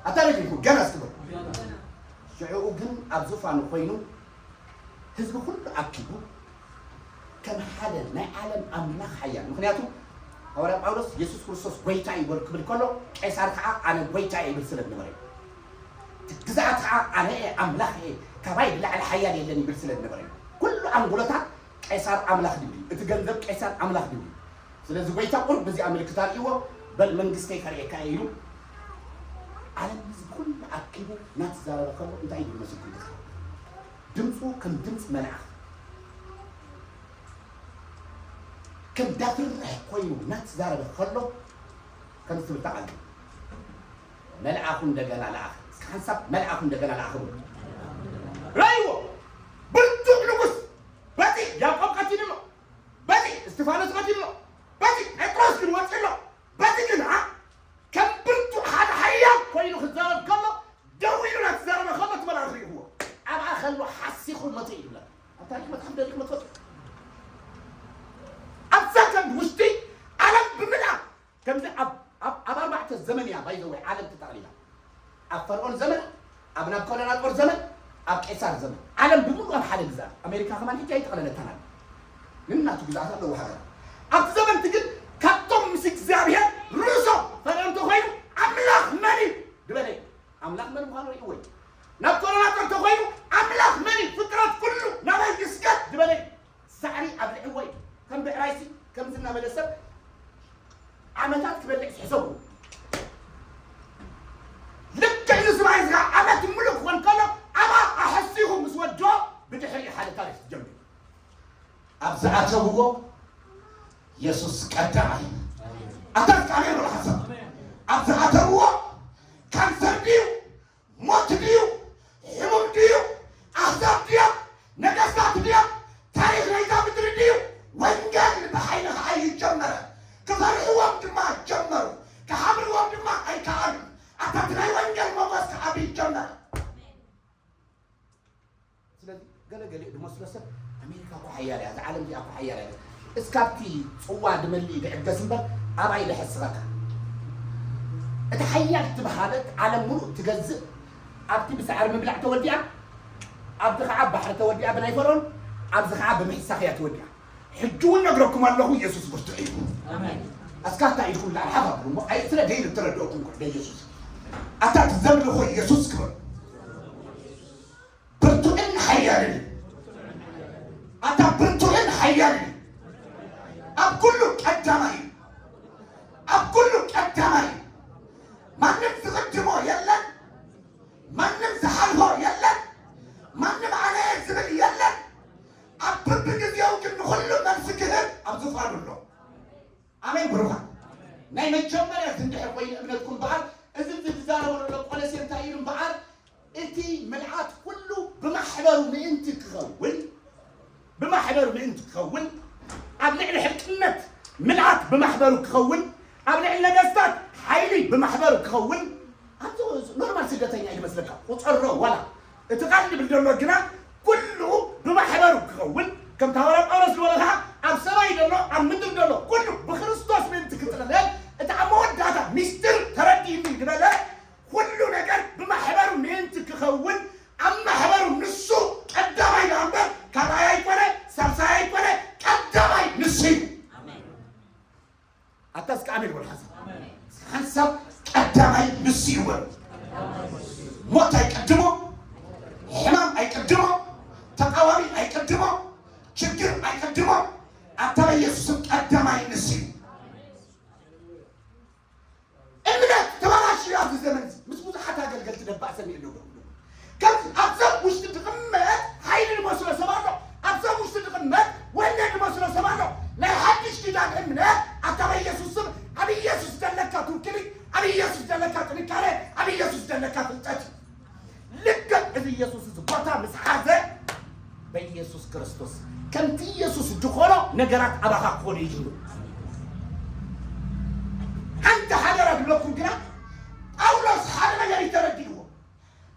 ኣታ ደጊምኩም ገና እስኪ በሉ። ሽዑኡ ግን ኣብ ዙፋኑ ኮይኑ ህዝቢ ኩሉ ኣኪቡ ከም ሓደ ናይ ዓለም ኣምላኽ ሓያል። ምኽንያቱ ሃዋርያ ጳውሎስ የሱስ ክርስቶስ ጎይታ እዩ በሉ ክብል ከሎ ቄሳር ከዓ ኣነ ጎይታ እየ ይብል ስለ ዝነበረ እዩ። እቲ ግዝኣት ከዓ ኣነ እየ ኣምላኽ እየ ካባይ ብላዕሊ ሓያል የለን ይብል ስለ ዝነበረ እዩ። ኩሉ ኣንጎሎታት ቄሳር ኣምላኽ ድዩ እቲ ገንዘብ ቄሳር ኣምላኽ ድዩ። ስለዚ ጎይታ ቁሩብ በዚኣ ምልክት ኣርእይዎ በል መንግስተይ ከርእየካ እየ ኢሉ ዓለም ህዝቢ ኩሉ ኣኪቡ እናተዛረበ ከሎ እንታይ እዩ ዝመስል ክልካ ድምፁ ከም ድምፂ መልኣኽ ከም ዳፍርሕ ኮይኑ እናተዛረበ ከሎ ከም ትብል ተዓሉ መልኣኹ እንደገና ለኣኸ እስከ ሓንሳብ መልኣኹ እንደገና ለኣኸ ብሉ ረይዎ ብርቱዕ ንጉስ በዚ ያዕቆብ ቀቲሉ ኣሎ በዚ እስጢፋኖስ ቀቲሉ ኣሎ በዚ ጴጥሮስ ግን ወፂ ኣሎ በዚ ግን ዓ ከም ብርቱዕ ሓደ ሓያል ኮይኑ ክዛረብ ከሎ ደው ኢሉ እናተዛረበ ከሎ እቲ መልኣኽ ርኢኽዎ ኣብኣ ከሎ ሓሲኹ መተ ኢሉ ኣብ ታሪክ መፅሓፍ ደሪክ መፅፈቱ ኣብ ሰከንድ ውሽጢ ዓለም ብምልኣ ከምዚ ኣብ ኣብ ኣብ ኣርባዕተ ዘመን እያ ባይዘወይ ዓለም ተጠቕሊላ ኣብ ፈርዖን ዘመን ኣብ ናብኮደናጦር ዘመን ኣብ ቄሳር ዘመን ዓለም ብምሉእ ኣብ ሓደ ግዛት ኣሜሪካ ከማን ሕጂ ኣይጠቕለለታን ኣለ ንናቱ ግዛት ኣለዎ ሃገር ኣብቲ ዘመን እቲ ግን ካብቶም ምስ እግዚኣብሔር ርእሶም ፈርዖን ተኮይኑ ኣምላኽ መን እዩ ዝበለ ኣምላኽ መን ምዃኑ ርእይዎ እዩ ናብኮደናጦር ተኮይኑ ኣምላኽ መን እዩ ፍጥረት ኩሉ ናባይ ይስገድ ዝበለ እዩ ሳዕሪ ኣብልዕዎ እዩ ከም ብዕራይሲ ከምዚ እናበለ ሰብ ዓመታት ክበልዕ ዝሕሰቡ ልክዕ ንስማይ ዝኻ ዓመት ምሉእ ክኾን ከሎ ኣባ ኣሐሲኹ ምስ ወድኦ ብድሕሪ ሓደ ታሪክ ትጀምር ኣብ ዝኣተውዎ የሱስ ቀዳማይ ኣታ ኣሜን በሉ ሓሳብ ኣብ ዝኣተውዎ ካንሰር ድዩ ሞት ድዩ ሕሙም ድዩ ኣሕዛብ ድዮም ነገስታት ድዮም ታሪኽ ናይዛ ምድሪ ድዩ ወንጌል ብሓይሊ ከዓ ይጀመረ ክፈርሕዎም ድማ ጀመሩ ክሓብርዎም ድማ ኣይከኣሉን ኣታ እቲ ናይ ወንጌል ሞገስ ክዓቢ ይጀመረ ስለዚ ገለገሊኡ ዝመስሎ ሰብ ኣሜሪካ እኮ ሓያል እያ እዛ ዓለም እዚኣ እኮ ሓያል እያ እስካብቲ ፅዋ ድመልእ ድዕገስ እምበር ኣባይ ድሕስኸካ እቲ ሓያል ትበሃለት ዓለም ሙሉእ ትገዝእ ኣብቲ ብሳዕሪ ምብላዕ ተወዲኣ ኣብቲ ከዓ ባሕሪ ተወዲኣ ብናይ ፈርኦን ኣብዚ ከዓ ብምሕሳኽ እያ ተወዲኣ ሕጂ እውን ነግረኩም ኣለኹ ኢየሱስ ብርቱዕ እዩ ኣስካታ ኢድኩም ላዕሊ ሓፍ ኣብሉ እሞ ኣይ ስለ ደይሉ ትረድኦኩም ኩሕደ ኢየሱስ ኣታ ትዘምልኹ ኢየሱስ ክበሉ ብርቱዕን ሓያልን እዩ ኣታ ብርቱዕን ሓያልን እዩ ኣብ ኩሉ ቀዳማይ እዩ ኣብ ኩሉ ቀዳማይ እዩ ማንም ዝቕድሞ የለን ማንም ዝሓልፎ የለን ማንም ኣነ ዝብል የለን ኣብ ብብግዜኡ ግን ንኹሉ መልሲ ክህብ ኣብ ዝፋኑ ኣሎ ኣሜን ብሩኻት ናይ መጀመርያ ዝንድሕር ኮይኑ እምነትኩም በዓል እዚ ዝዛረበ ዘሎ ቆለሴ እንታይ ኢሉ እምበዓር እቲ ምልኣት ኩሉ ብማሕበሩ ምእንቲ ክኸውን ብማሕበሩ ምእንቲ ክኸውን ኣብ ልዕሊ ሕልቅነት ምልኣት ብማሕበሩ ክኸውን፣ ኣብ ልዕሊ ነገስታት ሓይሊ ብማሕበሩ ክኸውን። ኣብዚ ኖርማል ስደተኛ እዩ ዝመስለካ። ቁፀሮ ዋላ እቲ ቃል ዝብል ዘሎ ግና ኩሉ ብማሕበሩ ክኸውን፣ ከምቲ ሃዋርያ ጳውሎስ ዝበሎ ከዓ ኣብ ሰማይ ዘሎ ኣብ ምድሪ ዘሎ ኩሉ ብክርስቶስ ምእንቲ ክጥቕለል፣ እቲ ኣብ መወዳእታ ሚስጥር ተረዲእኒ ዝበለ ኩሉ ነገር ብማሕበሩ ምእንቲ ክኸውን፣ ኣብ ማሕበሩ ንሱ ቀዳማይ ደኣ እምበር ካልኣይ ኣይኮነ፣ ሳልሳይ ኣይኮነ፣ ቀዳማይ ንሱ እዩ። ኣታ እስከ ኣሜን በሉ ሓንሳብ። ሓንሳብ ቀዳማይ ንሱ እዩ በሉ። ሞት ኣይቀድሞ፣ ሕማም ኣይቀድሞ፣ ተቃዋሚ ኣይቀድሞ፣ ችግር ኣይቀድሞ። ኣታ በኢየሱስም ቀዳማይ ንሱ እዩ። እምነት ተበላሽዩ ኣብዚ ዘመን እዚ ምስ ብዙሓት ኣገልገልቲ ደባእ ሰሚዕ ኣለዎ። ከም ኣብ ሰብ ውሽጢ ድቕመጥ ሓይሊ ዝመስሎ ሰብ ኣሎ። ኣብ ሰብ ውሽጢ ድቕመጥ ወነ ዝመስሎ ሰብ ኣሎ። ናይ ሓድሽ ኪዳን እምነት ኣታ በኢየሱስ ስም ኣብ ኢየሱስ ዘለካ ትውክሊት፣ ኣብ ኢየሱስ ዘለካ ጥንካሬ፣ ኣብ ኢየሱስ ዘለካ ፍልጠት እዩ። ልክዕ እዚ ኢየሱስ እዚ ቦታ ምስ ሓዘ በኢየሱስ ክርስቶስ ከምቲ ኢየሱስ ድኾኖ ነገራት ኣባኻ ክኾኑ ይጅምሩ። ሓንቲ ሓደራ ድብለኩም ግና ጳውሎስ ሓደ ነገር እዩ ተረዲእዎ።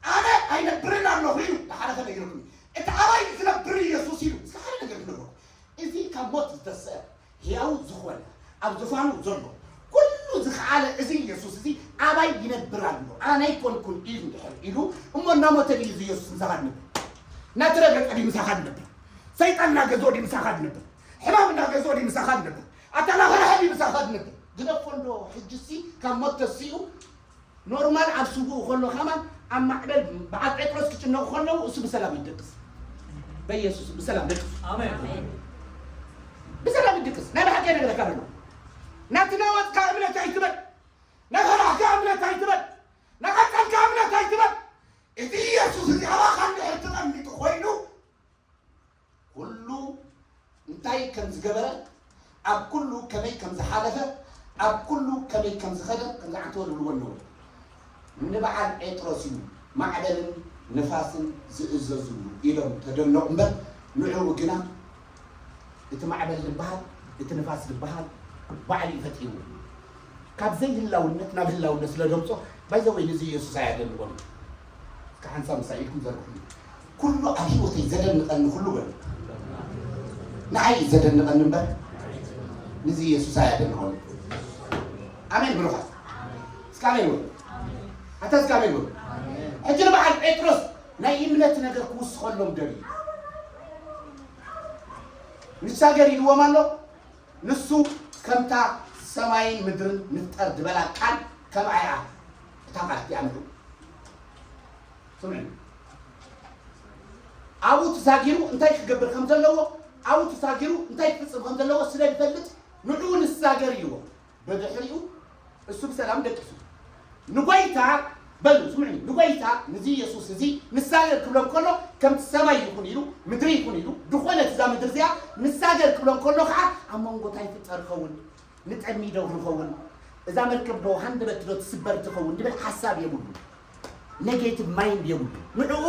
ኣነ ኣይነብርን ኣለኹ ኢሉ ሓደ ነገር ይረኩም። እቲ ኣባይ ዝነብር ኢየሱስ ኢሉ እስከ ሓደ ነገር ክነግረኩም። እዚ ካብ ሞት ዝተስአ ሕያው ዝኾነ ኣብ ዙፋኑ ዘሎ ኩሉ ዝኸኣለ እዚ ኢየሱስ እዚ ኣባይ ይነብር ኣሎ፣ ኣነ ኣይኮንኩን ኢሉ እንድሕር ኢሉ፣ እሞ እናሞተ ድዩ እዚ ኢየሱስ ምሳኻ ዝነብር? እናተረገጸ ድዩ ምሳኻ ዝነብር? ሰይጣን እናገዝኦ ድዩ ምሳኻ ዝነብር? ሕማም እናገዝኦ ድዩ ምሳኻ ዝነብር? ኣታ እናፈርሐ ድዩ ምሳኻ ዝነብር? ግደፎ እንዶ ሕጂሲ ካብ ሞት ተሲኡ ኖርማል ኣብ ስውኡ ከሎ ከማን ኣብ ማዕበል በዓል ጴጥሮስ ክጭነቑ ከለዉ እሱ ብሰላም ይደቅስ። በኢየሱስ ብሰላም ደቅስ። ኣሜን። ብሰላም ይደቅስ። ናይ ብሓቂ ነገር ካለ ናቲ ናወጥካ እምነት ኣይትበል። ናይ ፈራሕካ እምነት ኣይትበል። ናይ ቀጸልካ እምነት ኣይትበል። እቲ ኢየሱስ እዚ ኣባኻ እንድሕር ተቐሚጡ ኮይኑ ኩሉ እንታይ ከም ዝገበረ፣ ኣብ ኩሉ ከመይ ከም ዝሓለፈ፣ ኣብ ኩሉ ከመይ ከም ዝኸደ ከም ዝዓተወ ዝብልዎ ኣለዎ። ንበዓል ጴጥሮስ እዩ ማዕበልን ንፋስን ዝእዘዙሉ ኢሎም ተደነቑ እምበር፣ ንዕኡ ግና እቲ ማዕበል ዝበሃል፣ እቲ ንፋስ ዝበሃል ባዕሉ እዩ ፈጢርዎ። ካብ ዘይህላውነት ናብ ህላውነት ስለ ደምጾ፣ ባይዘወይ ንዚ ኢየሱስ ኣያደንቖን። እስከ ሓንሳብ ምሳይ ኢድኩም ዘርግሑ። ኩሉ ኣብ ህይወተይ ዘደንቐኒ ኩሉ በሉ። ንዓይ እዩ ዘደንቐኒ እምበር ንዚ ኢየሱስ ኣያደንቖን። ኣሜን ብሩኻት። እስከ ኣሜን በሉ። ኣታ እስከ ኣሜን በሉ። ሕጂ ንበዓል ጴጥሮስ ናይ እምነት ነገር ክውስኸሎም ደልዩ። ንሳገር ኢልዎም ኣሎ። ንሱ ከምታ ሰማይን ምድርን ንፍጠር ዝበላ ቃል ከምኣ እያ እታ ቃል እቲኣ ንዑ። ስምዑ። ኣብኡ ተሳጊሩ እንታይ ክገብር ከም ዘለዎ፣ ኣብኡ ተሳጊሩ እንታይ ክፍጽም ከም ዘለዎ ስለ ዝፈልጥ ንዑ ንሳገር ኢልዎ። ብድሕሪኡ እሱ ብሰላም ደቂሱ። ንጎይታ በሉ፣ ስምዑኒ፣ ንጎይታ ንዚ ኢየሱስ እዚ ንሳገር ክብሎም ከሎ ከምቲ ሰማይ ይኹን ኢሉ ምድሪ ይኹን ኢሉ ድኾነት እዛ ምድሪ እዚኣ ንሳገር ክብሎም ከሎ ከዓ ኣብ መንጎ እንታይ ይፍጠር ይኸውን? ንጠሚ ዶ ንኸውን? እዛ መርከብ ዶ ሃንደበት ዶ ትስበር ትኸውን? ዝብል ሓሳብ የብሉ። ኔጌቲቭ ማይንድ የብሉ። ንዕኡ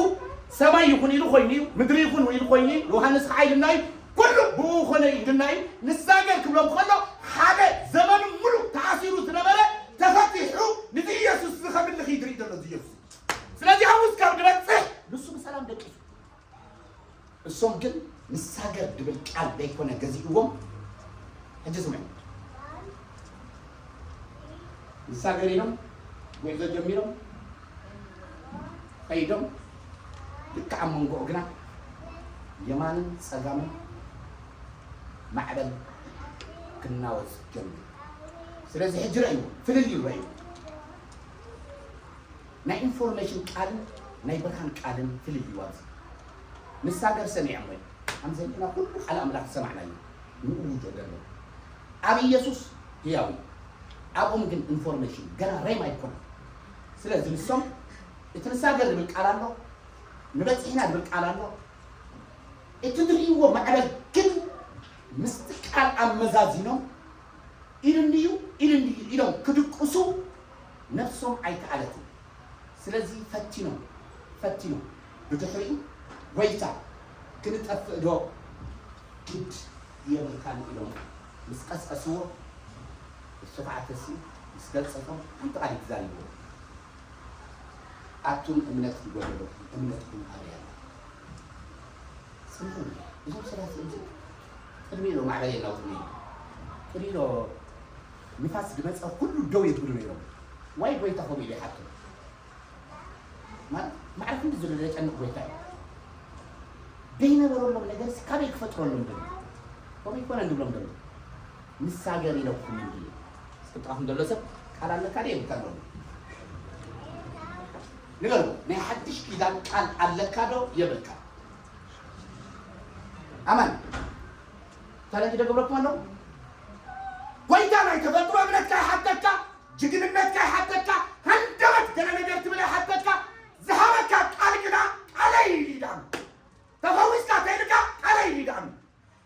ሰማይ ይኹን ኢሉ ኮይኑ እዩ፣ ምድሪ ይኹን ኢሉ ኮይኑ እዩ፣ ዮሃንስ ከዓ ኢልና እዩ፣ ኩሉ ብኡ ኾነ ኢልና እዩ። ንሳገር ክብሎም ከሎ ሓደ ዘመኑ ሙሉ ተኣሲሩ ዝነበረ ተፈቲሑ ንዚ ኢየሱስ እዚ ከምልኽ እዩ ዝርኢ ዘሎ እዚ ኢየሱስ። ስለዚ ኣብኡ እስካብ ዝበፅሕ ንሱ ብሰላም ደቂሱ። እሶም ግን ንሳገር ድብል ቃል ደይኮነ ገዚእዎም። ሕጂ ስምዑ። ንሳገር ኢሎም ጉዕዞ ጀሚሮም ከይዶም ልክዕ ኣብ መንጎ ግና የማንን ጸጋምን ማዕበል ክናወጽ ጀሚሩ። ስለዚ ሕጂ ረእይዎ፣ ፍልልዩ ረእይዎ። ናይ ኢንፎርሜሽን ቃልን ናይ ብርሃን ቃልን ፍልልዩ ኣብዚ። ንሳገር ሰሚዖም ወይ ከም ዘለና ኩሉ ቃል ኣምላኽ ዝሰማዕናዮ ንእውጆ ደሎ ኣብ ኢየሱስ ህያው እዩ። ኣብኦም ግን ኢንፎርሜሽን ገና ሬማ ኣይኮነን። ስለዚ ንሶም እቲ ንሳገር ዝብል ቃል ኣሎ፣ ንበጽሕና ዝብል ቃል ኣሎ። እቲ ዝርእይዎ ማዕበል ግን ምስቲ ቃል ኣመዛዚኖም ኢሉ እንድዩ ኢሉ እንድዩ ኢሎም ክድቅሱ ነፍሶም ኣይከኣለትን። ስለዚ ፈቲኖም ፈቲኖም ብድሕሪኡ ጎይታ ክንጠፍእ ዶ ግድ የብልካን ኢሎም ምስ ቀስቀስዎ፣ እሱ ከዓ ተሲኡ ምስ ገጸቶም ሓንቲ ቃል እዩ ተዛሪብዎ። ኣቱም እምነት ዝጎደለኩም እምነትኩም ኣበይ ኣላ? ጽምኡ። እዞም ሰባት እዚ ቅድሚ ኢሎ ማዕበል የናውጽ ነይሩ። ቅድሚ ኢሎ ንፋስ ዝመጸ ኩሉ ደው የብሉ ነይሮም። ዋይ ጎይታ ከምኡ ኢሉ ይሓቶም። ማለት ማዕረ ክንዲ ዘሎ ዘጨንቕ ጎይታ እዩ። ዘይነበረሎም ነገርስ ካበይ ክፈጥረሎም ደሎ? ከምኡ ይኮነን ዝብሎም ደሎ። ንሳገር ኢለኩም እንዲ ዝቅጣኹም ዘሎ ሰብ ቃል ኣለካ ዶ የብልካ ኣሎ? ንገሩ። ናይ ሓድሽ ኪዳን ቃል ኣለካ ዶ የብልካ? ኣማን ታለንት ዶ ገብረኩም ኣለዉ? ጎይታ ናይ ተፈጥሮ እምነትካ ይሓተካ፣ ጅግንነትካ ይሓተካ፣ ሃንደበት ገለ ነገር ትብል ይሓተካ። ዝሃበካ ቃል ግና ቃለይ ይዳም። ተፈዊስካ ተይልካ ቃለይ ይዳም።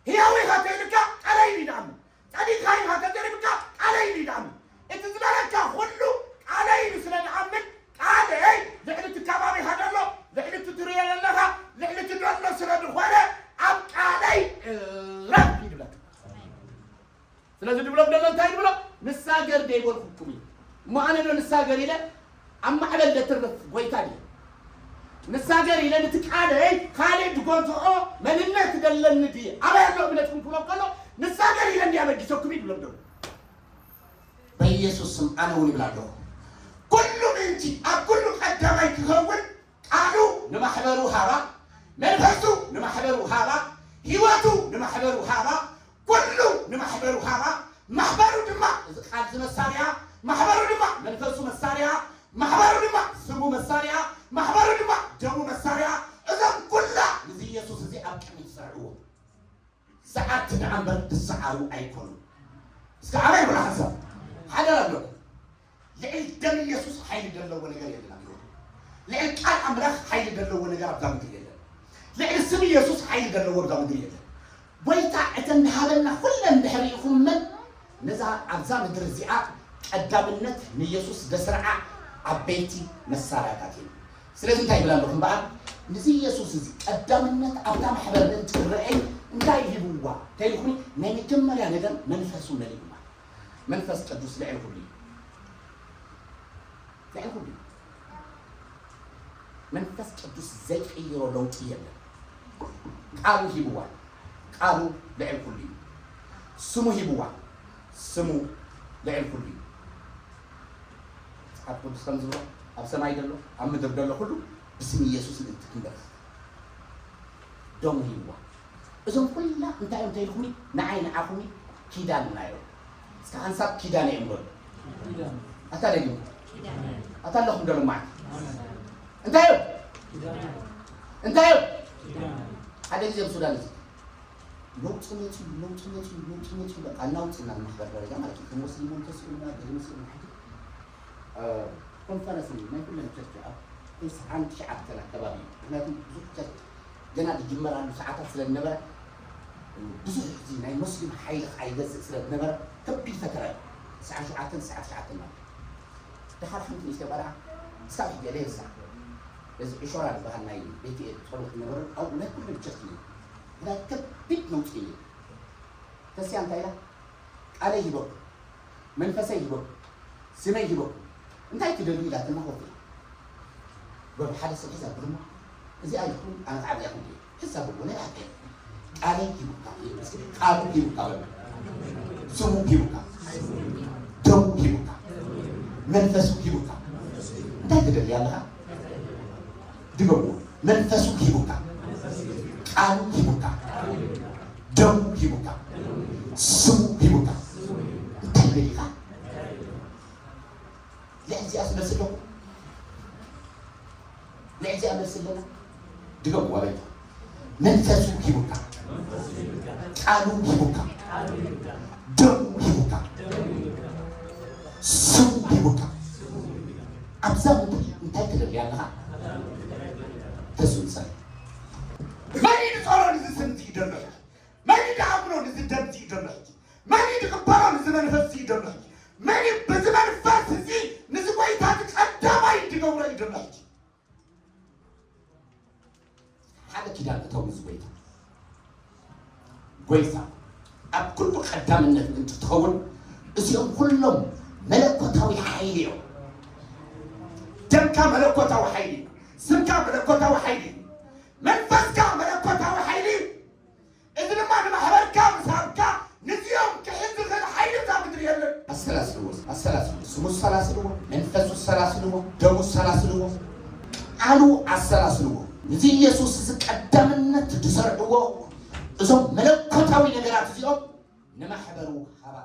ህያው ኢኻ ተይልካ ቃለይ ይዳም። ጸዲቕካ ኢኻ ተዘሪብካ ቃለይ ይዳም። እቲ ዝበለካ ኩሉ ቃለይ ስለ ዝኣምን ቃለይ ልዕሊ እቲ ከባቢኻ ዘሎ፣ ልዕሊ እቲ ትርእዮ ዘለኻ፣ ልዕሊ እቲ ዘሎ ስለ ዝኾነ ኣብ ቃለይ ዕረፍ ይድለካ። ስለዚ ድብሎም ደሎ እንታይ ድብሎ? ንሳገር ደይበልኩኩም እዩ። እሞ ኣነ ዶ ንሳገር ኢለ ኣብ ማዕበል ደትርፍ ጎይታ ድየ? ንሳገር ኢለ ነቲ ቃለይ ካልእ ድጎዝኦ መንነት ደለኒ ድየ? ኣበይ ኣሎ እምነትኩም ክብሎ ከሎ ንሳገር ኢለ እንዲ ኣበጊሰኩም እዩ ድብሎም ደሎ። በኢየሱስ ስም ኣነ እውን ይብል ኣለኹ። ኩሉ ምእንቲ ኣብ ኩሉ ቀዳማይ ክኸውን ቃሉ ንማሕበሩ ሃባ፣ መንፈሱ ንማሕበሩ ሃባ፣ ህይወቱ ንማሕበሩ ሃባ፣ ኩሉ ንማሕበሩ ሃባ። ማሕበሩ ድማ እዚ ቃል እዚ መሳርያ፣ ማሕበሩ ድማ መንፈሱ መሳርያ፣ ማሕበሩ ድማ ስሙ መሳርያ፣ ማሕበሩ ድማ ደሙ መሳርያ። እዞም ኩላ ንዚ ኢየሱስ እዚ ኣብ ቅድሚት ዝሰርዕዎ ሰዓርቲ ደኣ እምበር ዝሰዓሩ ኣይኮኑን። እስከ ኣበይ ብላ ሓንሳብ ሓደራ ኣለኩም። ልዕሊ ደም ኢየሱስ ሓይሊ ዘለዎ ነገር የለን ኣብ ህይወቱ። ልዕሊ ቃል ኣምላኽ ሓይሊ ዘለዎ ነገር ኣብዛ ምድሪ የለን። ልዕሊ ስም ኢየሱስ ሓይሊ ዘለዎ ኣብዛ ምድሪ የለን። ጎይታ እተን ዝሃበና ኩለን እንድሕር ርኢኹመን፣ ነዛ ኣብዛ ምድሪ እዚኣ ቀዳምነት ንኢየሱስ ዘስርዓ ዓበይቲ መሳርያታት እየን። ስለዚ እንታይ ይብል ኣለኹ እምበኣር፣ ንዚ ኢየሱስ እዚ ቀዳምነት ኣብታ ማሕበር ምእንቲ ክረአይ እንታይ ሂብዋ ተይልኩኒ፣ ናይ መጀመርያ ነገር መንፈሱ መሊእዋ። መንፈስ ቅዱስ ልዕሊ ኩሉ እዩ። ልዕሊ ኩሉ እዩ። መንፈስ ቅዱስ ዘይቅይሮ ለውጢ የለን። ቃሉ ሂብዋ። ቃሉ ልዕሊ ኩሉ እዩ። ስሙ ሂብዋ። ስሙ ልዕሊ ኩሉ እዩ። መጽሓፍ ቅዱስ ከም ዝብሎ ኣብ ሰማይ ዘሎ ኣብ ምድሪ ዘሎ ኩሉ ብስም ኢየሱስ ምእንቲ ክንበርክ ደሙ ሂብዋ። እዞም ኩላ እንታይ እዮም ተይልኩሚ? ንዓይ ንዓኹሚ ኪዳን ናዮም። እስከ ሓንሳብ ኪዳን እዮም በሉ። ኣታ ደጊሙ ኣታ ኣለኹም ዶ ልማዓት እንታይ እዮም? እንታይ እዮም? ሓደ ግዜ ኣብ ሱዳን እዚ ለውጢ መፅዩ ለውጢ መፅዩ ለውጢ መፅዩ በቃ እናውፅና ማሕበር ደረጃ ማለት እዩ። ከም ሙስሊም እውን ተስኡልና ገለ መሲኡልና ሕጂ ኮንፈረንስ ናይ ኩለን ቸርች ኣብ ተስዓን ትሽዓተን ኣከባቢ እዩ። ምክንያቱ ብዙሕ ቸርች ገና ዝጅመራሉ ሰዓታት ስለ ዝነበረ ብዙሕ እዚ ናይ ሙስሊም ሓይሊ ከዓ ይገዝእ ስለ ዝነበረ ከቢድ ፈተና እዩ። ሰዓት ሸውዓተን ሰዓት ትሽዓተን ማለት እዩ። ድሓር ሓንቲ ንእሽተይ ቆልዓ ክሳብ ሕጂ እየ ዘይርሳዕ። እዚ ዕሾራ ዝበሃል ናይ ቤት ጸሎት ዝነበረ ኣብኡ ናይ ኩለን ቸርች እዩ። ግና ከቢድ ነውፂ እዩ። ተስያ እንታይ ኢላ? ቃለይ ሂበኩም፣ መንፈሰይ ሂበኩም፣ ስመይ ሂበኩም፣ እንታይ ትደልዩ ኢላትና ኮፍ ኢላ። በሉ ሓደ ሰብ ሕሳብ ብሉ እሞ እዚኣ ኢልኩም ኣነ ከዓ እዚኣ ክንዲ ሕሳብ ብሉ ናይ ሓቂ ቃለይ ሂቡካ፣ ቃሉ ሂቡካ በሉ፣ ስሙ ሂቡካ፣ ደሙ ሂቡካ፣ መንፈሱ ሂቡካ፣ እንታይ ትደሊ ኣለኻ? ድገሙ። መንፈሱ ሂቡካ፣ ቃሉ ሂቡካ፣ ደሙ ሂቡካ፣ ስሙ ሂቡካ፣ እንታይ ደሊኻ? ልዕሊ እዚኣስ መልሲ ኣለኩም? ልዕሊ እዚኣ መልሲ ኣለና? ድገሙ ኣበይታ። መንፈሱ ሂቡካ፣ ቃሉ ሂቡካ፣ ደሙ ሂቡካ፣ ስሙ ሂቡካ። ኣብዛ ምድሪ እንታይ ትደሊ ኣለኻ? ተስኡ ንጸሊ። መን እዩ ዝጸሮ ንዚ ስም እዚ ይደሎ ሕጂ? መን እዩ ዝኣምኖ ንዚ ደም እዚ ይደሎ ሕጂ? መን እዩ ዝቕበሎ ንዚ መንፈስ እዚ ይደሎ ሕጂ? መን እዩ በዚ መንፈስ እዚ ንዚ ጎይታ እዚ ቀዳማይ ዝገብሮ ይደሎ ሕጂ? ሓደ ኪዳን እተው ንዚ ጎይታ። ጎይታ፣ ኩሉ ቀዳምነት ምእንቲ ትኸውን፣ እዚኦም ኩሎም መለኮታዊ ሓይሊ እዮም። ደምካ መለኮታዊ ሓይሊ እዩ። ስምካ መለኮታዊ ሓይሊ እዩ። መንፈስካ መለኮታዊ ሓይሊ እዩ። እዚ ድማ ንማሕበርካ ምስ ሃብካ፣ ንዚኦም ክሕዝ ዝኽእል ሓይሊ እዛ ምድሪ የለን። ኣሰላስልዎ፣ ኣሰላስልዎ። ስሙ ኣሰላስልዎ፣ መንፈሱ ኣሰላስልዎ፣ ደሙ ኣሰላስልዎ፣ ቃሉ ኣሰላስልዎ። ንዚ ኢየሱስ እዚ ቀዳምነት ዝሰርዕዎ እዞም መለኮታዊ ነገራት እዚኦም ንማሕበሩ ሃባ።